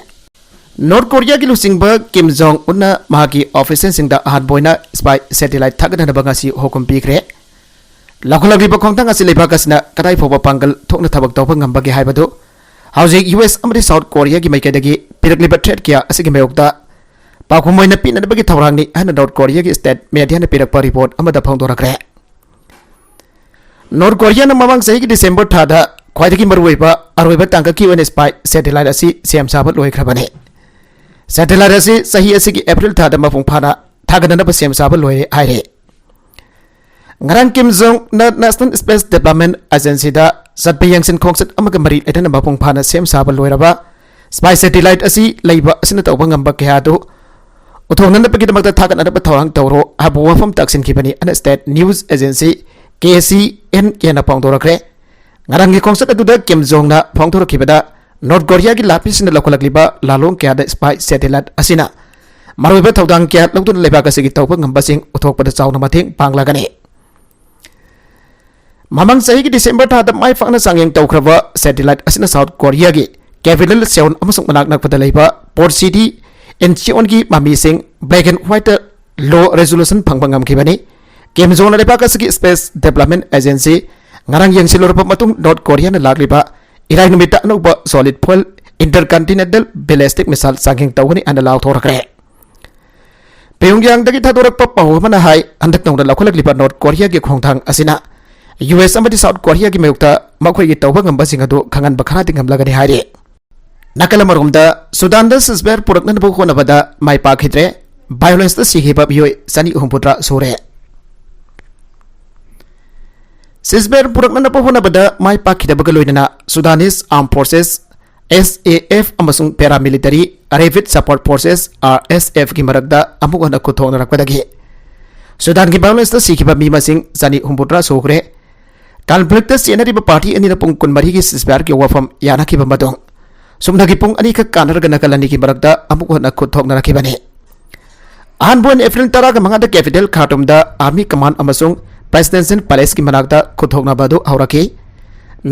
North Korea-ꯒꯤ ꯂꯨꯆꯤꯡꯕ Kim Jong Un-ꯅ ꯃꯍꯥꯛꯀꯤ official-ꯁꯤꯡꯗ ꯑꯍꯥꯟꯕ ꯑꯣꯏꯅ spy satellite ꯊꯥꯒꯠꯅꯅꯕ ꯉꯁꯤ ꯍꯨꯀꯨꯝ ꯄꯤꯈ꯭ꯔꯦ꯫ ꯂꯧꯈꯠꯂꯛꯂꯤꯕ ꯈꯣꯡꯊꯥꯡ ꯑꯁꯤ ꯂꯩꯕꯥꯛ ꯑꯁꯤꯅ ꯀꯗꯥꯏ ꯐꯥꯎꯕ ꯄꯥꯡꯒꯜ ꯊꯣꯛꯅ ꯊꯕꯛ ꯇꯧꯕ ꯉꯝꯕꯒꯦ ꯍꯥꯏꯕꯗꯨ ꯍꯧꯖꯤꯛ U S ꯑꯃꯗꯤ South Korea-ꯒꯤ ꯃꯥꯏꯀꯩꯗꯒꯤ ꯄꯤꯔꯛꯂꯤꯕ threat ꯀꯌꯥ ꯑꯁꯤꯒꯤ ꯃꯥꯌꯣꯛꯇ ꯄꯥꯎꯈꯨꯝ ꯑꯣꯏꯅ ꯄꯤꯅꯅꯕꯒꯤ ꯊꯧꯔꯥꯡꯅꯤ ꯍꯥꯏꯅ North Korea-ꯒꯤ state media-ꯅ ꯄꯤꯔꯛꯄ report ꯑꯃꯗ ꯐꯣꯡꯗꯣꯔꯛꯈ꯭ꯔꯦ꯫ North Korea-ꯅ ꯃꯃꯥꯡ ꯆꯍꯤꯒꯤ December ꯊꯥꯗ ꯈ꯭ꯋꯥꯏꯗꯒꯤ ꯃꯔꯨꯑꯣꯏꯕ ꯑꯔꯣꯏꯕ ꯇꯥꯡꯀꯛꯀꯤ ꯑꯣꯏꯅ spy satellite ꯑꯁꯤ ꯁꯦꯝ ꯁꯥꯕ ꯂꯣꯏꯈ꯭ꯔꯕꯅꯤ꯫ Satellite ꯑꯁꯤ ꯆꯍꯤ ꯑꯁꯤꯒꯤ April ꯊꯥꯗ ꯃꯄꯨꯡ ꯐꯥꯅ ꯊꯥꯒꯠꯅꯅꯕ ꯁꯦꯝ ꯁꯥꯕ ꯂꯣꯏꯔꯦ ꯍꯥꯏꯔꯦ꯫ ꯉꯔꯥꯡ Kim Jong-unꯅ National Space Development Agency-ꯗ ꯆꯠꯄ ꯌꯦꯡꯁꯤꯟ ꯈꯣꯡꯆꯠ ꯑꯃꯒ ꯃꯔꯤ ꯂꯩꯅꯅ ꯃꯄꯨꯡ ꯐꯥꯅ ꯁꯦꯝ ꯁꯥꯕ ꯂꯣꯏꯔꯕ spy satellite ꯑꯁꯤ ꯂꯩꯕ ꯑꯁꯤꯅ ꯇꯧꯕ ꯉꯝꯕ ꯀꯌꯥ ꯑꯗꯨ ꯎꯠꯊꯣꯛꯅꯅꯕꯒꯤꯗꯃꯛꯇ ꯊꯥꯒꯠꯅꯅꯕ ꯊꯧꯔꯥꯡ ꯇꯧꯔꯣ ꯍꯥꯏꯕ ꯋꯥꯐꯝ ꯇꯥꯛꯁꯤꯟꯈꯤꯕꯅꯤ ꯍꯥꯏꯅ state news agency K C N K-ꯅ ꯐꯣꯡꯗꯣꯔꯛꯈ꯭ꯔꯦ꯫ ꯉꯔꯥꯡꯒꯤ ꯈꯣꯡꯆꯠ ꯑꯗꯨꯗ Kim Jong-unꯅ ꯐꯣꯡꯗꯣꯔꯛꯈꯤꯕꯗ, North Korea-ꯒꯤ ꯂꯥꯟꯃꯤꯁꯤꯡꯅ ꯂꯧꯈꯠꯂꯛꯂꯤꯕ ꯂꯥꯂꯣꯡ ꯀꯌꯥꯗ spy satellite ꯑꯁꯤꯅ ꯃꯔꯨꯑꯣꯏꯕ ꯊꯧꯗꯥꯡ ꯀꯌꯥ ꯂꯧꯗꯨꯅ ꯂꯩꯕꯥꯛ ꯑꯁꯤꯒꯤ ꯇꯧꯕ ꯉꯝꯕꯁꯤꯡ ꯎꯠꯊꯣꯛꯄꯗ ꯆꯥꯎꯅ ꯃꯇꯦꯡ ꯄꯥꯡꯂꯒꯅꯤ꯫ ꯃꯃꯥꯡ ꯆꯍꯤꯒꯤ ꯗꯤꯁꯦꯝꯕꯔ ꯊꯥꯗ ꯃꯥꯏ ꯄꯥꯛꯅ ꯆꯥꯡꯌꯦꯡ ꯇꯧꯈ꯭ꯔꯕ ꯁꯦꯇꯤꯂꯥꯏꯠ ꯑꯁꯤꯅ ꯁꯥꯎꯠ ꯀꯣꯔꯤꯌꯥꯒꯤ ꯀꯦꯄꯤꯇꯦꯜ ꯁꯤꯑꯣꯜ ꯑꯃꯁꯨꯡ ꯃꯅꯥꯛ ꯅꯛꯄꯗ ꯂꯩꯕ ꯄꯣꯔꯠ ꯁꯤꯇꯤ ꯏꯟꯆꯤꯑꯣꯟꯒꯤ ꯃꯃꯤꯁꯤꯡ ꯕ꯭ꯂꯦꯛ ꯑꯦꯟ ꯋꯥꯏꯠꯇ ꯂꯣ ꯔꯦꯖꯣꯂꯨꯁꯟ ꯐꯪꯕ ꯉꯝꯈꯤꯕꯅꯤ꯫ ꯀꯤꯝ ꯖꯣꯡꯅ ꯂꯩꯕꯥꯛ ꯑꯁꯤꯒꯤ ꯁ꯭ꯄꯦꯁ ꯗꯤꯕꯦꯂꯞꯃꯦꯟ ꯑꯦꯖꯦꯟꯁꯤ ꯉꯔꯥꯡ ꯌꯦꯡꯁꯤꯜꯂꯨꯔꯕ ꯃꯇꯨꯡ, ꯅꯣꯔꯠ ꯀꯣꯔꯤꯌꯥꯅ ꯂꯥꯛꯂꯤꯕ ꯏꯔꯥꯏ ꯅꯨꯃꯤꯠꯇ ꯑꯅꯧꯕ ꯁꯣꯂꯤꯗ ꯐ꯭ꯌꯨꯑꯦꯜ ꯏꯟꯇꯔꯀꯟꯇꯤꯅꯦꯟꯇꯦꯜ ꯕꯦꯂꯤꯁꯇꯤꯛ ꯃꯤꯁꯥꯏꯜ ꯆꯥꯡꯌꯦꯡ ꯇꯧꯒꯅꯤ ꯍꯥꯏꯅ ꯂꯥꯎꯊꯣꯔꯛꯈ꯭ꯔꯦ꯫ ꯄꯤꯌꯣꯡꯌꯥꯡꯗꯒꯤ ꯊꯥꯗꯣꯔꯛꯄ ꯄꯥꯎ ꯑꯃꯅ ꯍꯥꯏ, ꯍꯟꯗꯛ ꯅꯧꯅ ꯂꯧꯈꯠꯂꯛꯂꯤꯕ ꯅꯣꯔꯠ ꯀꯣꯔꯤꯌꯥꯒꯤ ꯈꯣꯡꯊꯥꯡ ꯑꯁꯤꯅ ꯌꯨ ꯑꯦꯁ ꯑꯃꯗꯤ ꯁꯥꯎꯠ ꯀꯣꯔꯤꯌꯥꯒꯤ ꯃꯥꯌꯣꯛꯇ ꯃꯈꯣꯏꯒꯤ ꯇꯧꯕ ꯉꯝꯕꯁꯤꯡ ꯑꯗꯨ ꯈꯪꯍꯟꯕ ꯈꯔꯗꯤ ꯉꯝꯂꯒꯅꯤ ꯍꯥꯏꯔꯤ꯫ ꯅꯥꯀꯜ ꯑꯃꯔꯣꯝꯗ, ꯁꯨꯗꯥꯟꯗ ꯁꯤꯖꯐꯥꯌꯔ ꯄꯨꯔꯛꯅꯅꯕ ꯍꯣꯠꯅꯕꯗ ꯃꯥꯏ ꯄꯥꯛꯈꯤꯗ꯭ꯔꯦ, ꯚꯥꯏꯑꯣꯂꯦꯟꯁꯇ ꯁꯤꯈꯤꯕ ꯃꯤꯑꯣꯏ ꯆꯅꯤ ꯍꯨꯝꯐꯨꯇꯔꯥ ꯁꯨꯔꯦ꯫ ꯁꯤꯖꯐꯥꯌꯔ ꯄꯨꯔꯛꯅꯅꯕ ꯍꯣꯠꯅꯕꯗ ꯃꯥꯏ ꯄꯥꯛꯈꯤꯗꯕꯒ ꯂꯣꯏꯅꯅ ꯁꯨꯗꯥꯅꯤꯁ ꯑꯥꯔꯝ ꯐꯣꯔꯁꯦꯁ, ꯑꯦꯁ ꯑꯦ ꯑꯦꯐ, ꯑꯃꯁꯨꯡ ꯄꯦꯔꯥꯃꯤꯂꯤꯇꯔꯤ ꯔꯦꯄꯤꯗ ꯁꯄꯣꯔꯠ ꯐꯣꯔꯁꯦꯁ, ꯑꯥꯔ ꯑꯦꯁ ꯑꯦꯐꯀꯤ ꯃꯔꯛꯇ ꯑꯃꯨꯛ ꯍꯟꯅ ꯈꯨꯠꯊꯣꯛꯅꯔꯛꯄꯗꯒꯤ ꯁꯨꯗꯥꯟꯒꯤ ꯚꯥꯏꯑꯣꯂꯦꯟꯁꯇ ꯁꯤꯈꯤꯕ ꯃꯤ ꯃꯁꯤꯡ ꯆꯅꯤ ꯍꯨꯝꯐꯨꯇꯔꯥ ꯁꯨꯈ꯭ꯔꯦ꯫ ꯀꯟꯐ꯭ꯂꯤꯛꯇ ꯆꯦꯟꯅꯔꯤꯕ ꯄꯥꯔꯇꯤ ꯑꯅꯤꯅ ꯄꯨꯡ ꯀꯨꯟꯃꯔꯤꯒꯤ ꯁꯤꯖꯐꯥꯌꯔꯒꯤ ꯋꯥꯐꯝ ꯌꯥꯅꯈꯤꯕ ꯃꯇꯨꯡ, ꯁꯨꯞꯅꯒꯤ ꯄꯨꯡ ꯑꯅꯤꯈꯛ ꯀꯥꯟꯅꯔꯒ ꯅꯥꯀꯜ ꯑꯅꯤꯒꯤ ꯃꯔꯛꯇ ꯑꯃꯨꯛ ꯍꯟꯅ ꯈꯨꯠꯊꯣꯛꯅꯔꯛꯈꯤꯕꯅꯤ꯫ ꯑꯍꯥꯟꯕ ꯑꯣꯏꯅ ꯑꯦꯄ꯭ꯔꯤꯜ ꯇꯔꯥꯒ ꯃꯉꯥꯗ ꯀꯦꯄꯤꯇꯦꯜ ꯈꯥꯔꯇꯨꯝꯗ ꯑꯥꯔꯃꯤ ꯀꯃꯥꯟ ꯑꯃꯁꯨꯡ ꯄ꯭ꯔꯦꯁꯤꯗꯦꯟꯁꯤꯌꯦꯜ ꯄꯦꯂꯦꯁꯀꯤ ꯃꯅꯥꯛꯇ ꯈꯨꯠꯊꯣꯛꯅꯕ ꯑꯗꯨ ꯍꯧꯔꯛꯈꯤ꯫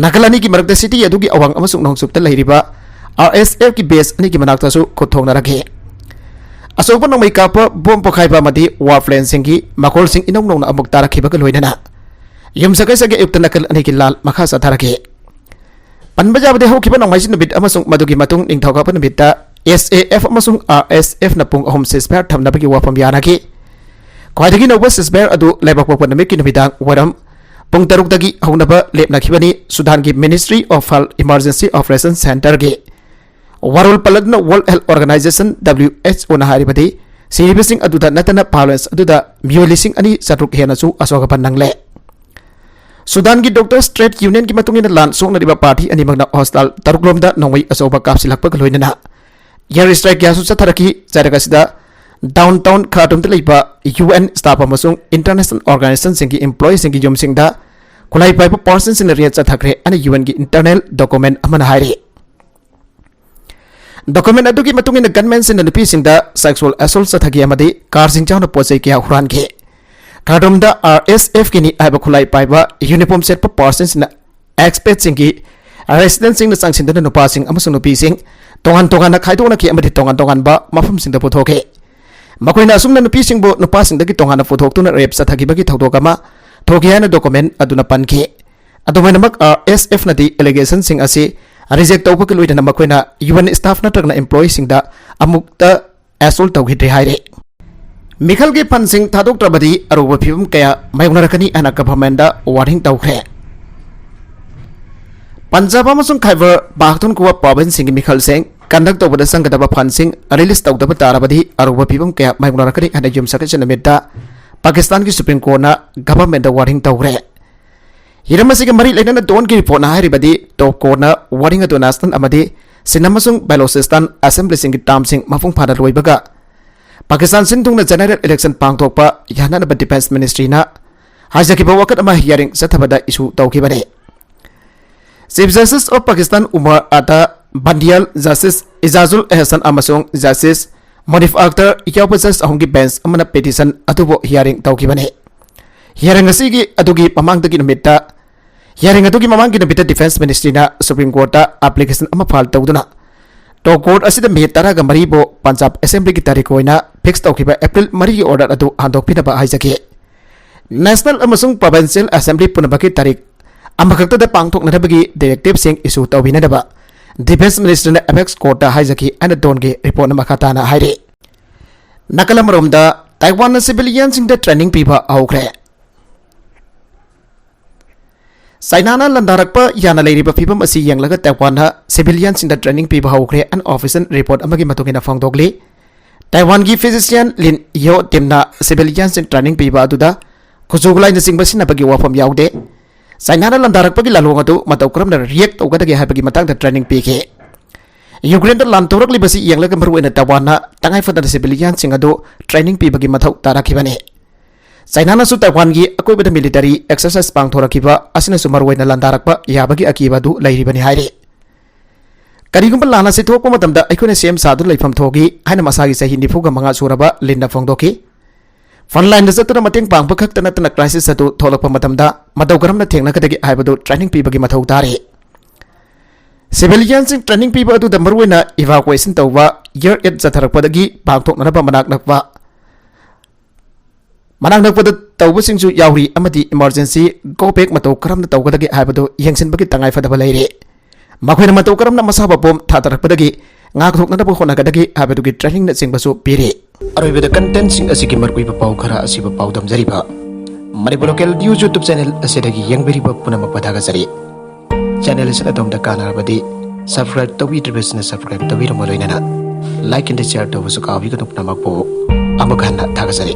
ꯅꯥꯀꯜ ꯑꯅꯤꯒꯤ ꯃꯔꯛꯇ ꯁꯤꯇꯤ ꯑꯗꯨꯒꯤ ꯑꯋꯥꯡ ꯑꯃꯁꯨꯡ ꯅꯣꯡꯆꯨꯞꯇ ꯂꯩꯔꯤꯕ ꯑꯥꯔ ꯑꯦꯁ ꯑꯦꯐꯀꯤ ꯕꯦꯁ ꯑꯅꯤꯒꯤ ꯃꯅꯥꯛꯇꯁꯨ ꯈꯨꯠꯊꯣꯛꯅꯔꯛꯈꯤ꯫ ꯑꯆꯧꯕ ꯅꯣꯡꯃꯩ ꯀꯥꯞꯄ, ꯕꯣꯝ ꯄꯣꯈꯥꯏꯕ ꯑꯃꯗꯤ ꯋꯥꯔ ꯄ꯭ꯂꯦꯟꯁꯤꯡꯒꯤ ꯃꯈꯣꯜꯁꯤꯡ ꯏꯅꯧ ꯅꯧꯅ ꯑꯃꯨꯛ ꯇꯥꯔꯛꯈꯤꯕꯒ ꯂꯣꯏꯅꯅ ꯌꯨꯝꯁꯀꯩꯁꯒꯤ ꯑꯌꯨꯛꯇ ꯅꯥꯀꯜ ꯑꯅꯤꯒꯤ ꯂꯥꯟ ꯃꯈꯥ ꯆꯠꯊꯔꯛꯈꯤ꯫ ꯄꯟꯕ ꯌꯥꯕꯗꯤ, ꯍꯧꯈꯤꯕ ꯅꯣꯡꯃꯥꯏꯖꯤꯡ ꯅꯨꯃꯤꯠ ꯑꯃꯁꯨꯡ ꯃꯗꯨꯒꯤ ꯃꯇꯨꯡ ꯅꯤꯡꯊꯧꯀꯥꯕ ꯅꯨꯃꯤꯠꯇ ꯑꯦꯁ ꯑꯦ ꯑꯦꯐ ꯑꯃꯁꯨꯡ ꯑꯥꯔ ꯑꯦꯁ ꯑꯦꯐꯅ ꯄꯨꯡ ꯑꯍꯨꯝ ꯁꯤꯖꯐꯥꯌꯔ ꯊꯝꯅꯕꯒꯤ ꯋꯥꯐꯝ ꯌꯥꯅꯈꯤ꯫ ꯈ꯭ꯋꯥꯏꯗꯒꯤ ꯅꯧꯕ ꯁꯤꯖꯐꯥꯌꯔ ꯑꯗꯨ ꯂꯩꯕꯥꯛꯄꯣꯛꯄ ꯅꯨꯃꯤꯠꯀꯤ ꯅꯨꯃꯤꯗꯥꯡ ꯋꯥꯏꯔꯝ ꯄꯨꯡ ꯇꯔꯨꯛꯇꯒꯤ ꯍꯧꯅꯕ ꯂꯦꯞꯅꯈꯤꯕꯅꯤ꯫ ꯁꯨꯗꯥꯟꯒꯤ ministry of health emergency operation ꯁꯦꯟꯇꯔꯒꯤ ꯋꯥꯔꯣꯜ ꯄꯜꯂꯗꯨꯅ world health organization, W H O ꯍꯥꯏꯔꯤꯕꯗꯤ, ꯁꯤꯔꯤꯕꯁꯤꯡ ꯑꯗꯨꯗ ꯅꯠꯇꯅ ꯚꯥꯏꯑꯣꯂꯦꯟꯁ ꯑꯗꯨꯗ ꯃꯤꯑꯣꯏ ꯂꯤꯁꯤꯡ ꯑꯅꯤ ꯆꯥꯇ꯭ꯔꯨꯛ ꯍꯦꯟꯅꯁꯨ ꯑꯁꯣꯛ ꯑꯄꯟ ꯅꯪꯂꯦ꯫ ꯁꯨꯗꯥꯟꯒꯤ ꯗꯣꯛꯇꯔꯁ ꯇ꯭ꯔꯦꯗ ꯌꯨꯅꯤꯌꯟꯒꯤ ꯃꯇꯨꯡ ꯏꯟꯅ, ꯂꯥꯟ ꯁꯣꯛꯅꯔꯤꯕ ꯄꯥꯔꯇꯤ ꯑꯅꯤꯃꯛꯅ ꯍꯣꯁꯄꯤꯇꯥꯜ ꯇꯔꯨꯛ ꯂꯣꯝꯗ ꯅꯣꯡꯃꯩ ꯑꯆꯧꯕ ꯀꯥꯞꯁꯤꯜꯂꯛꯄꯒ ꯂꯣꯏꯅꯅ ꯏꯌꯥꯔ ꯁ꯭ꯇ꯭ꯔꯥꯏꯛ ꯀꯌꯥꯁꯨ ꯆꯠꯊꯔꯛꯈꯤ꯫ ꯆꯩꯔꯛ ꯑꯁꯤꯗ ꯗꯥꯎꯟ ꯇꯥꯎꯟ ꯈꯥꯔꯇꯨꯝꯗ ꯂꯩꯕ ꯌꯨ ꯑꯦꯟ ꯁ꯭ꯇꯥꯐ ꯑꯃꯁꯨꯡ ꯏꯟꯇꯔꯅꯦꯁꯅꯦꯜ ꯑꯣꯔꯒꯅꯥꯏꯖꯦꯁꯟꯁꯤꯡꯒꯤ ꯏꯝꯄ꯭ꯂꯣꯌꯤꯁꯤꯡꯒꯤ ꯌꯨꯝꯁꯤꯡꯗ ꯈꯨꯠꯂꯥꯏ ꯄꯥꯏꯕ ꯄꯥꯔꯁꯟꯁꯤꯡꯅ ꯔꯦꯗ ꯆꯠꯊꯈ꯭ꯔꯦ ꯍꯥꯏꯅ ꯌꯨ ꯑꯦꯟꯒꯤ ꯏꯟꯇꯔꯅꯦꯜ ꯗꯣꯀꯨꯃꯦꯟ ꯑꯃꯅ ꯍꯥꯏꯔꯤ꯫ ꯗꯣꯀꯨꯃꯦꯟ ꯑꯗꯨꯒꯤ ꯃꯇꯨꯡ ꯏꯟꯅ, ꯒꯟꯃꯦꯟꯁꯤꯡꯅ ꯅꯨꯄꯤꯁꯤꯡꯗ ꯁꯦꯛꯁꯨꯑꯦꯜ ꯑꯦꯁꯣꯜꯠ ꯆꯠꯊꯈꯤ ꯑꯃꯗꯤ ꯀꯥꯔꯁꯤꯡ ꯌꯥꯎꯅ ꯄꯣꯠ ꯆꯩ ꯀꯌꯥ ꯍꯨꯔꯥꯟꯈꯤ꯫ ꯈꯥꯔꯗꯨꯝꯗ ꯑꯥꯔ ꯑꯦꯁ ꯑꯦꯐꯀꯤꯅꯤ ꯍꯥꯏꯕ ꯈꯨꯠꯂꯥꯏ ꯄꯥꯏꯕ ꯌꯨꯅꯤꯐꯣꯔꯝ ꯁꯦꯠꯄ ꯄꯥꯔꯁꯟꯁꯤꯡꯅ ꯑꯦꯛꯁꯄꯦꯠꯁꯤꯡꯒꯤ ꯔꯦꯁꯤꯗꯦꯟꯁꯁꯤꯡꯅ ꯆꯪꯁꯤꯟꯗꯨꯅ ꯅꯨꯄꯥꯁꯤꯡ ꯑꯃꯁꯨꯡ ꯅꯨꯄꯤꯁꯤꯡ ꯇꯣꯉꯥꯟ ꯇꯣꯉꯥꯟꯅ ꯈꯥꯏꯗꯣꯛꯅꯈꯤ ꯑꯃꯗꯤ ꯇꯣꯉꯥꯟ ꯇꯣꯉꯥꯟꯕ ꯃꯐꯝꯁꯤꯡꯗ ꯄꯨꯊꯣꯛꯈꯤ꯫ ꯃꯈꯣꯏꯅ ꯑꯁꯨꯝꯅ ꯅꯨꯄꯤꯁꯤꯡꯕꯨ ꯅꯨꯄꯥꯁꯤꯡꯗꯒꯤ ꯇꯣꯉꯥꯟꯅ ꯄꯨꯊꯣꯛꯇꯨꯅ ꯔꯦꯞ ꯆꯠꯊꯈꯤꯕꯒꯤ ꯊꯧꯗꯣꯛ ꯑꯃ ꯊꯣꯛꯈꯤ ꯍꯥꯏꯅ ꯗꯣꯀꯨꯃꯦꯟ ꯑꯗꯨꯅ ꯄꯟꯈꯤ꯫ ꯑꯗꯨꯃꯥꯏꯅꯃꯛ ꯑꯥꯔ ꯑꯦꯁ ꯑꯦꯐꯅꯗꯤ ꯑꯦꯂꯤꯒꯦꯁꯟꯁꯤꯡ ꯑꯁꯤ ꯔꯤꯖꯦꯛ ꯇꯧꯕꯒ ꯂꯣꯏꯅꯅ ꯃꯈꯣꯏꯅ ꯌꯨ ꯑꯦꯟ ꯁ꯭ꯇꯥꯐ ꯅꯠꯇ꯭ꯔꯒꯅ ꯏꯝꯄ꯭ꯂꯣꯌꯤꯁꯤꯡꯗ ꯑꯃꯨꯛꯇ ꯑꯦꯁꯣꯜ ꯇꯧꯈꯤꯗ꯭ꯔꯦ ꯍꯥꯏꯔꯦ꯫ ꯃꯤꯈꯜꯒꯤ ꯐꯟꯁꯤꯡ ꯊꯥꯗꯣꯛꯇ꯭ꯔꯕꯗꯤ ꯑꯔꯨꯕ ꯐꯤꯕꯝ ꯀꯌꯥ ꯃꯥꯌꯣꯛꯅꯔꯛꯀꯅꯤ ꯍꯥꯏꯅ ꯒꯚꯔꯟꯃꯦꯟꯗ ꯋꯥꯔꯅꯤꯡ ꯇꯧꯈ꯭ꯔꯦ꯫ ꯄꯟꯖꯥꯕ ꯑꯃꯁꯨꯡ ꯈꯥꯏꯕꯔ ꯄꯥꯈꯇꯨꯟꯈ꯭ꯋꯥ ꯄ꯭ꯔꯣꯚꯤꯟꯁꯁꯤꯡꯒꯤ ꯃꯤꯈꯜꯁꯤꯡ ꯀꯟꯗꯛ ꯇꯧꯕꯗ ꯆꯪꯒꯗꯕ ꯐꯟꯁꯤꯡ ꯔꯤꯂꯤꯁ ꯇꯧꯗꯕ ꯇꯥꯔꯕꯗꯤ ꯑꯔꯨꯕ ꯐꯤꯕꯝ ꯀꯌꯥ ꯃꯥꯌꯣꯛꯅꯔꯛꯀꯅꯤ ꯍꯥꯏꯅ ꯌꯨꯝꯁꯀꯩꯁ ꯅꯨꯃꯤꯠꯇ ꯄꯥꯀꯤꯁꯇꯥꯟꯒꯤ ꯁꯨꯄ꯭ꯔꯤꯝ ꯀꯣꯔꯠꯅ ꯒꯚꯔꯟꯃꯦꯟꯗ ꯋꯥꯔꯅꯤꯡ ꯇꯧꯈ꯭ꯔꯦ꯫ ꯍꯤꯔꯝ ꯑꯁꯤꯒ ꯃꯔꯤ ꯂꯩꯅꯅ ꯗꯣꯟꯒꯤ ꯔꯤꯄꯣꯔꯠꯅ ꯍꯥꯏꯔꯤꯕꯗꯤ ꯇꯣꯞ ꯀꯣꯔꯠꯅ ꯋꯥꯔꯅꯤꯡ ꯑꯗꯨ ꯅꯦꯁꯅꯦꯜ ꯑꯃꯗꯤ ꯁꯤꯟ ꯑꯃꯁꯨꯡ ꯕꯦꯂꯣꯆꯤꯁꯇꯥꯟ ꯑꯦꯁꯦꯝꯕ꯭ꯂꯤꯁꯤꯡꯒꯤ ꯇꯥꯝꯁꯤꯡ ꯃꯄꯨꯡ ꯐꯥꯅ ꯂꯣꯏꯕꯒ ꯄꯥꯀꯤꯁꯇꯥꯟ ꯁꯤꯟ ꯊꯨꯡꯅ ꯖꯦꯅꯔꯦꯜ ꯏꯂꯦꯛꯁꯟ ꯄꯥꯡꯊꯣꯛꯄ ꯌꯥꯅꯅꯕ ꯗꯤꯐꯦꯟꯁ ꯃꯤꯅꯤꯁꯇ꯭ꯔꯤꯅ ꯍꯥꯏꯖꯈꯤꯕ ꯋꯥꯀꯠ ꯑꯃ ꯍꯤꯌꯥꯔꯤꯡ ꯆꯠꯊꯕꯗ ꯏꯁꯨ ꯇꯧꯈꯤꯕꯅꯤ꯫ Chief justice of Pakistan Umar ꯑꯇꯥ ꯕꯟꯗꯤꯌꯥꯜ, ꯖꯁꯇꯤꯁ ꯏꯖꯥꯖꯨꯜ ꯑꯦꯍꯁꯟ ꯑꯃꯁꯨꯡ ꯖꯁꯇꯤꯁ ꯃꯨꯅꯤꯐ ꯑꯈꯇꯔ ꯌꯥꯎꯕ ꯖꯁ ꯑꯍꯨꯝꯒꯤ ꯕꯦꯟꯆ ꯑꯃꯅ ꯄꯤꯇꯤꯁꯟ ꯑꯗꯨꯕꯨ ꯍꯤꯌꯥꯔꯤꯡ ꯇꯧꯈꯤꯕꯅꯤ꯫ ꯍꯤꯌꯥꯔꯤꯡ ꯑꯁꯤꯒꯤ ꯑꯗꯨꯒꯤ ꯃꯃꯥꯡꯗꯒꯤ ꯅꯨꯃꯤꯠꯇ ꯍꯤꯌꯥꯔꯤꯡ ꯑꯗꯨꯒꯤ ꯃꯃꯥꯡꯒꯤ ꯅꯨꯃꯤꯠꯇ ꯗꯤꯐꯦꯟꯁ ꯃꯤꯅꯤꯁꯇ꯭ꯔꯤꯅ ꯁꯨꯄ꯭ꯔꯤꯝ ꯀꯣꯔꯠꯇ ꯑꯦꯄ꯭ꯂꯤꯀꯦꯁꯟ ꯑꯃ ꯐꯥꯏꯜ ꯇꯧꯗꯨꯅ ꯇꯣꯞ ꯀꯣꯔꯠ ꯑꯁꯤꯗ ꯃꯦ ꯇꯔꯥꯒ ꯃꯔꯤꯕꯨ ꯄꯟꯖꯥꯕ ꯑꯦꯁꯦꯝꯕ꯭ꯂꯤꯒꯤ ꯇꯥꯔꯤꯛ ꯑꯣꯏꯅ ꯐꯤꯛꯁ ꯇꯧꯈꯤꯕ ꯑꯦꯄ꯭ꯔꯤꯜ ꯃꯔꯤꯒꯤ ꯑꯣꯔꯗꯔ ꯑꯗꯨ ꯍꯟꯗꯣꯛꯄꯤꯅꯕ ꯍꯥꯏꯖꯈꯤ꯫ ꯅꯦꯁꯅꯦꯜ ꯑꯃꯁꯨꯡ ꯄ꯭ꯔꯣꯚꯤꯟꯁꯤꯌꯦꯜ ꯑꯦꯁꯦꯝꯕ꯭ꯂꯤ ꯄꯨꯝꯅꯃꯛꯀꯤ ꯇꯥꯔꯤꯛ ꯑꯃꯈꯛꯇꯗ ꯄꯥꯡꯊꯣꯛꯅꯅꯕꯒꯤ ꯗꯤꯔꯦꯛꯇꯤꯚꯁꯤꯡ ꯏꯁꯨ ꯇꯧꯕꯤꯅꯅꯕ ꯗꯤꯐꯦꯟꯁ ꯃꯤꯅꯤꯁꯇꯔꯅ ꯑꯦꯄꯦꯛꯁ ꯀꯣꯔꯠꯇ ꯍꯥꯏꯖꯈꯤ ꯍꯥꯏꯅ ꯗꯣꯟꯒꯤ ꯔꯤꯄꯣꯔꯠꯅ ꯃꯈꯥ ꯇꯥꯅ ꯍꯥꯏꯔꯤ꯫ ꯅꯥꯀꯜ ꯑꯃꯔꯣꯝꯗ ꯇꯥꯏꯋꯥꯟꯅ ꯁꯤꯚꯤꯂꯤꯌꯟꯁꯤꯡꯗ ꯇ꯭ꯔꯦꯅꯤꯡ ꯄꯤꯕ ꯍꯧꯈ꯭ꯔꯦ꯫ ꯆꯥꯏꯅꯥꯅ ꯂꯥꯟꯗꯥꯔꯛꯄ ꯌꯥꯅ ꯂꯩꯔꯤꯕ ꯐꯤꯕꯝ ꯑꯁꯤ ꯌꯦꯡꯂꯒ ꯇꯥꯏꯋꯥꯟꯅ ꯁꯤꯚꯤꯂꯤꯌꯟꯁꯤꯡꯗ ꯇ꯭ꯔꯦꯅꯤꯡ ꯄꯤꯕ ꯍꯧꯈ꯭ꯔꯦ, ꯑꯟꯑꯣꯐꯤꯁꯤꯌꯦꯜ ꯔꯤꯄꯣꯔꯠ ꯑꯃꯒꯤ ꯃꯇꯨꯡ ꯏꯟꯅ ꯐꯣꯡꯗꯣꯛꯂꯤ꯫ ꯇꯥꯏꯋꯥꯟꯒꯤ ꯐꯤꯖꯤꯁꯤꯌꯟ ꯂꯤꯟ ꯌꯣ ꯇꯤꯝꯅ ꯁꯤꯚꯤꯂꯤꯌꯟꯁꯤꯡ ꯇ꯭ꯔꯦꯅꯤꯡ ꯄꯤꯕ ꯑꯗꯨꯗ ꯈꯨꯠꯁꯨ ꯈꯨꯠꯂꯥꯏꯅꯆꯤꯡꯕ ꯁꯤꯖꯤꯟꯅꯕꯒꯤ ꯋꯥꯐꯝ ꯌꯥꯎꯗꯦ꯫ ꯆꯥꯏꯅꯥꯅ ꯂꯥꯟꯗꯥꯔꯛꯄꯒꯤ ꯂꯥꯜꯂꯣꯡ ꯑꯗꯨ ꯃꯇꯧ ꯀꯔꯝꯅ ꯔꯤꯌꯦꯛ ꯇꯧꯒꯗꯒꯦ ꯍꯥꯏꯕꯒꯤ ꯃꯇꯥꯡꯗ ꯇ꯭ꯔꯦꯅꯤꯡ ꯄꯤꯈꯤ꯫ ꯌꯨꯀ꯭ꯔꯦꯟꯗ ꯂꯥꯟ ꯇꯧꯔꯛꯂꯤꯕꯁꯤ ꯌꯦꯡꯂꯒ ꯃꯔꯨꯑꯣꯏꯅ ꯇꯥꯏꯋꯥꯟꯅ ꯇꯉꯥꯏ ꯐꯗꯅ ꯁꯤꯚꯤꯂꯤꯌꯟꯁꯤꯡ ꯑꯗꯨ ꯇ꯭ꯔꯦꯅꯤꯡ ꯄꯤꯕꯒꯤ ꯃꯊꯧ ꯇꯥꯔꯛꯈꯤꯕꯅꯤ꯫ ꯆꯥꯏꯅꯥꯅꯁꯨ ꯇꯥꯏꯋꯥꯟꯒꯤ ꯑꯀꯣꯏꯕꯗ ꯃꯤꯂꯤꯇꯔꯤ ꯑꯦꯛꯁꯔꯁꯥꯏꯁ ꯄꯥꯡꯊꯣꯔꯛꯈꯤꯕ ꯑꯁꯤꯅꯁꯨ ꯃꯔꯨꯑꯣꯏꯅ ꯂꯥꯟꯗꯥꯔꯛꯄ ꯌꯥꯕꯒꯤ ꯑꯀꯤꯕ ꯑꯗꯨ ꯂꯩꯔꯤꯕꯅꯤ ꯍꯥꯏꯔꯤ꯫ ꯀꯔꯤꯒꯨꯝꯕ ꯂꯥꯟ ꯑꯁꯤ ꯊꯣꯛꯄ ꯃꯇꯝꯗ ꯑꯩꯈꯣꯏꯅ ꯁꯦꯝ ꯁꯥꯗꯨꯅ ꯂꯩꯐꯝ ꯊꯣꯛꯏ ꯍꯥꯏꯅ ꯃꯁꯥꯒꯤ ꯆꯍꯤ ꯅꯤꯐꯨꯒ ꯃꯉꯥ ꯁꯨꯔꯕ ꯂꯤꯟꯅ ꯐꯣꯡꯗꯣꯛꯈꯤ꯫ Frontline ꯗ ꯆꯠꯇꯨꯅ ꯃꯇꯦꯡ ꯄꯥꯡꯕ ꯈꯛꯇ ꯅꯠꯇꯅ crisis ꯑꯗꯨ ꯊꯣꯛꯂꯛꯄ ꯃꯇꯝꯗ ꯃꯇꯧ ꯀꯔꯝꯅ ꯊꯦꯡꯅꯒꯗꯒꯦ ꯍꯥꯏꯕꯗꯨ training ꯄꯤꯕꯒꯤ ꯃꯊꯧ ꯇꯥꯔꯤ꯫ Civilian ꯁꯤꯡ training ꯄꯤꯕ ꯑꯗꯨꯗ ꯃꯔꯨꯑꯣꯏꯅ evacuation ꯇꯧꯕ, air raid ꯆꯠꯊꯔꯛꯄꯗꯒꯤ ꯄꯥꯡꯊꯣꯛꯅꯅꯕ ꯃꯅꯥꯛ ꯅꯛꯄ ꯃꯅꯥꯛ ꯅꯛꯄꯗ ꯇꯧꯕꯁꯤꯡꯁꯨ ꯌꯥꯎꯔꯤ ꯑꯃꯗꯤ emergency go back ꯃꯇꯧ ꯀꯔꯝꯅ ꯇꯧꯒꯗꯒꯦ ꯍꯥꯏꯕꯗꯨ ꯌꯦꯡꯁꯤꯟꯕꯒꯤ ꯇꯉꯥꯏꯐꯗꯕ ꯂꯩꯔꯦ꯫ ꯃꯈꯣꯏꯅ ꯃꯇꯧ ꯀꯔꯝꯅ ꯃꯁꯥ ꯃꯄꯣꯝ ꯊꯥꯗꯔꯛꯄꯗꯒꯤ ꯉꯥꯛꯊꯣꯛꯅꯅꯕ ꯍꯣꯠꯅꯒꯗꯒꯦ ꯍꯥꯏꯕꯗꯨꯒꯤ training ꯅꯆꯤꯡꯕꯁꯨ ꯄꯤꯔꯤ꯫ ꯑꯔꯣꯏꯕꯗ content ꯁꯤꯡ ꯑꯁꯤꯒꯤ ꯃꯔꯨꯑꯣꯏꯕ ꯄꯥꯎ ꯈꯔ ꯑꯁꯤꯕꯨ ꯄꯥꯎꯗꯝꯖꯔꯤꯕ Manipur Local News YouTube channel ꯑꯁꯤꯗꯒꯤ ꯌꯦꯡꯕꯤꯔꯤꯕ ꯄꯨꯝꯅꯃꯛꯄꯨ ꯊꯥꯒꯠꯆꯔꯤ꯫ Channel ꯑꯁꯤꯅ ꯑꯗꯣꯝꯗ ꯀꯥꯟꯅꯔꯕꯗꯤ subscribe ꯇꯧꯕꯤꯗ꯭ꯔꯤꯕꯁꯤꯡꯅ subscribe ꯇꯧꯕꯤꯔꯝꯕ ꯂꯣꯏꯅꯅ like and share ꯇꯧꯕꯁꯨ ꯀꯥꯎꯕꯤꯒꯅꯨ꯫ ꯄꯨꯝꯅꯃꯛꯄꯨ ꯑꯃꯨꯛ ꯍꯟꯅ ꯊꯥꯒꯠꯆꯔꯤ꯫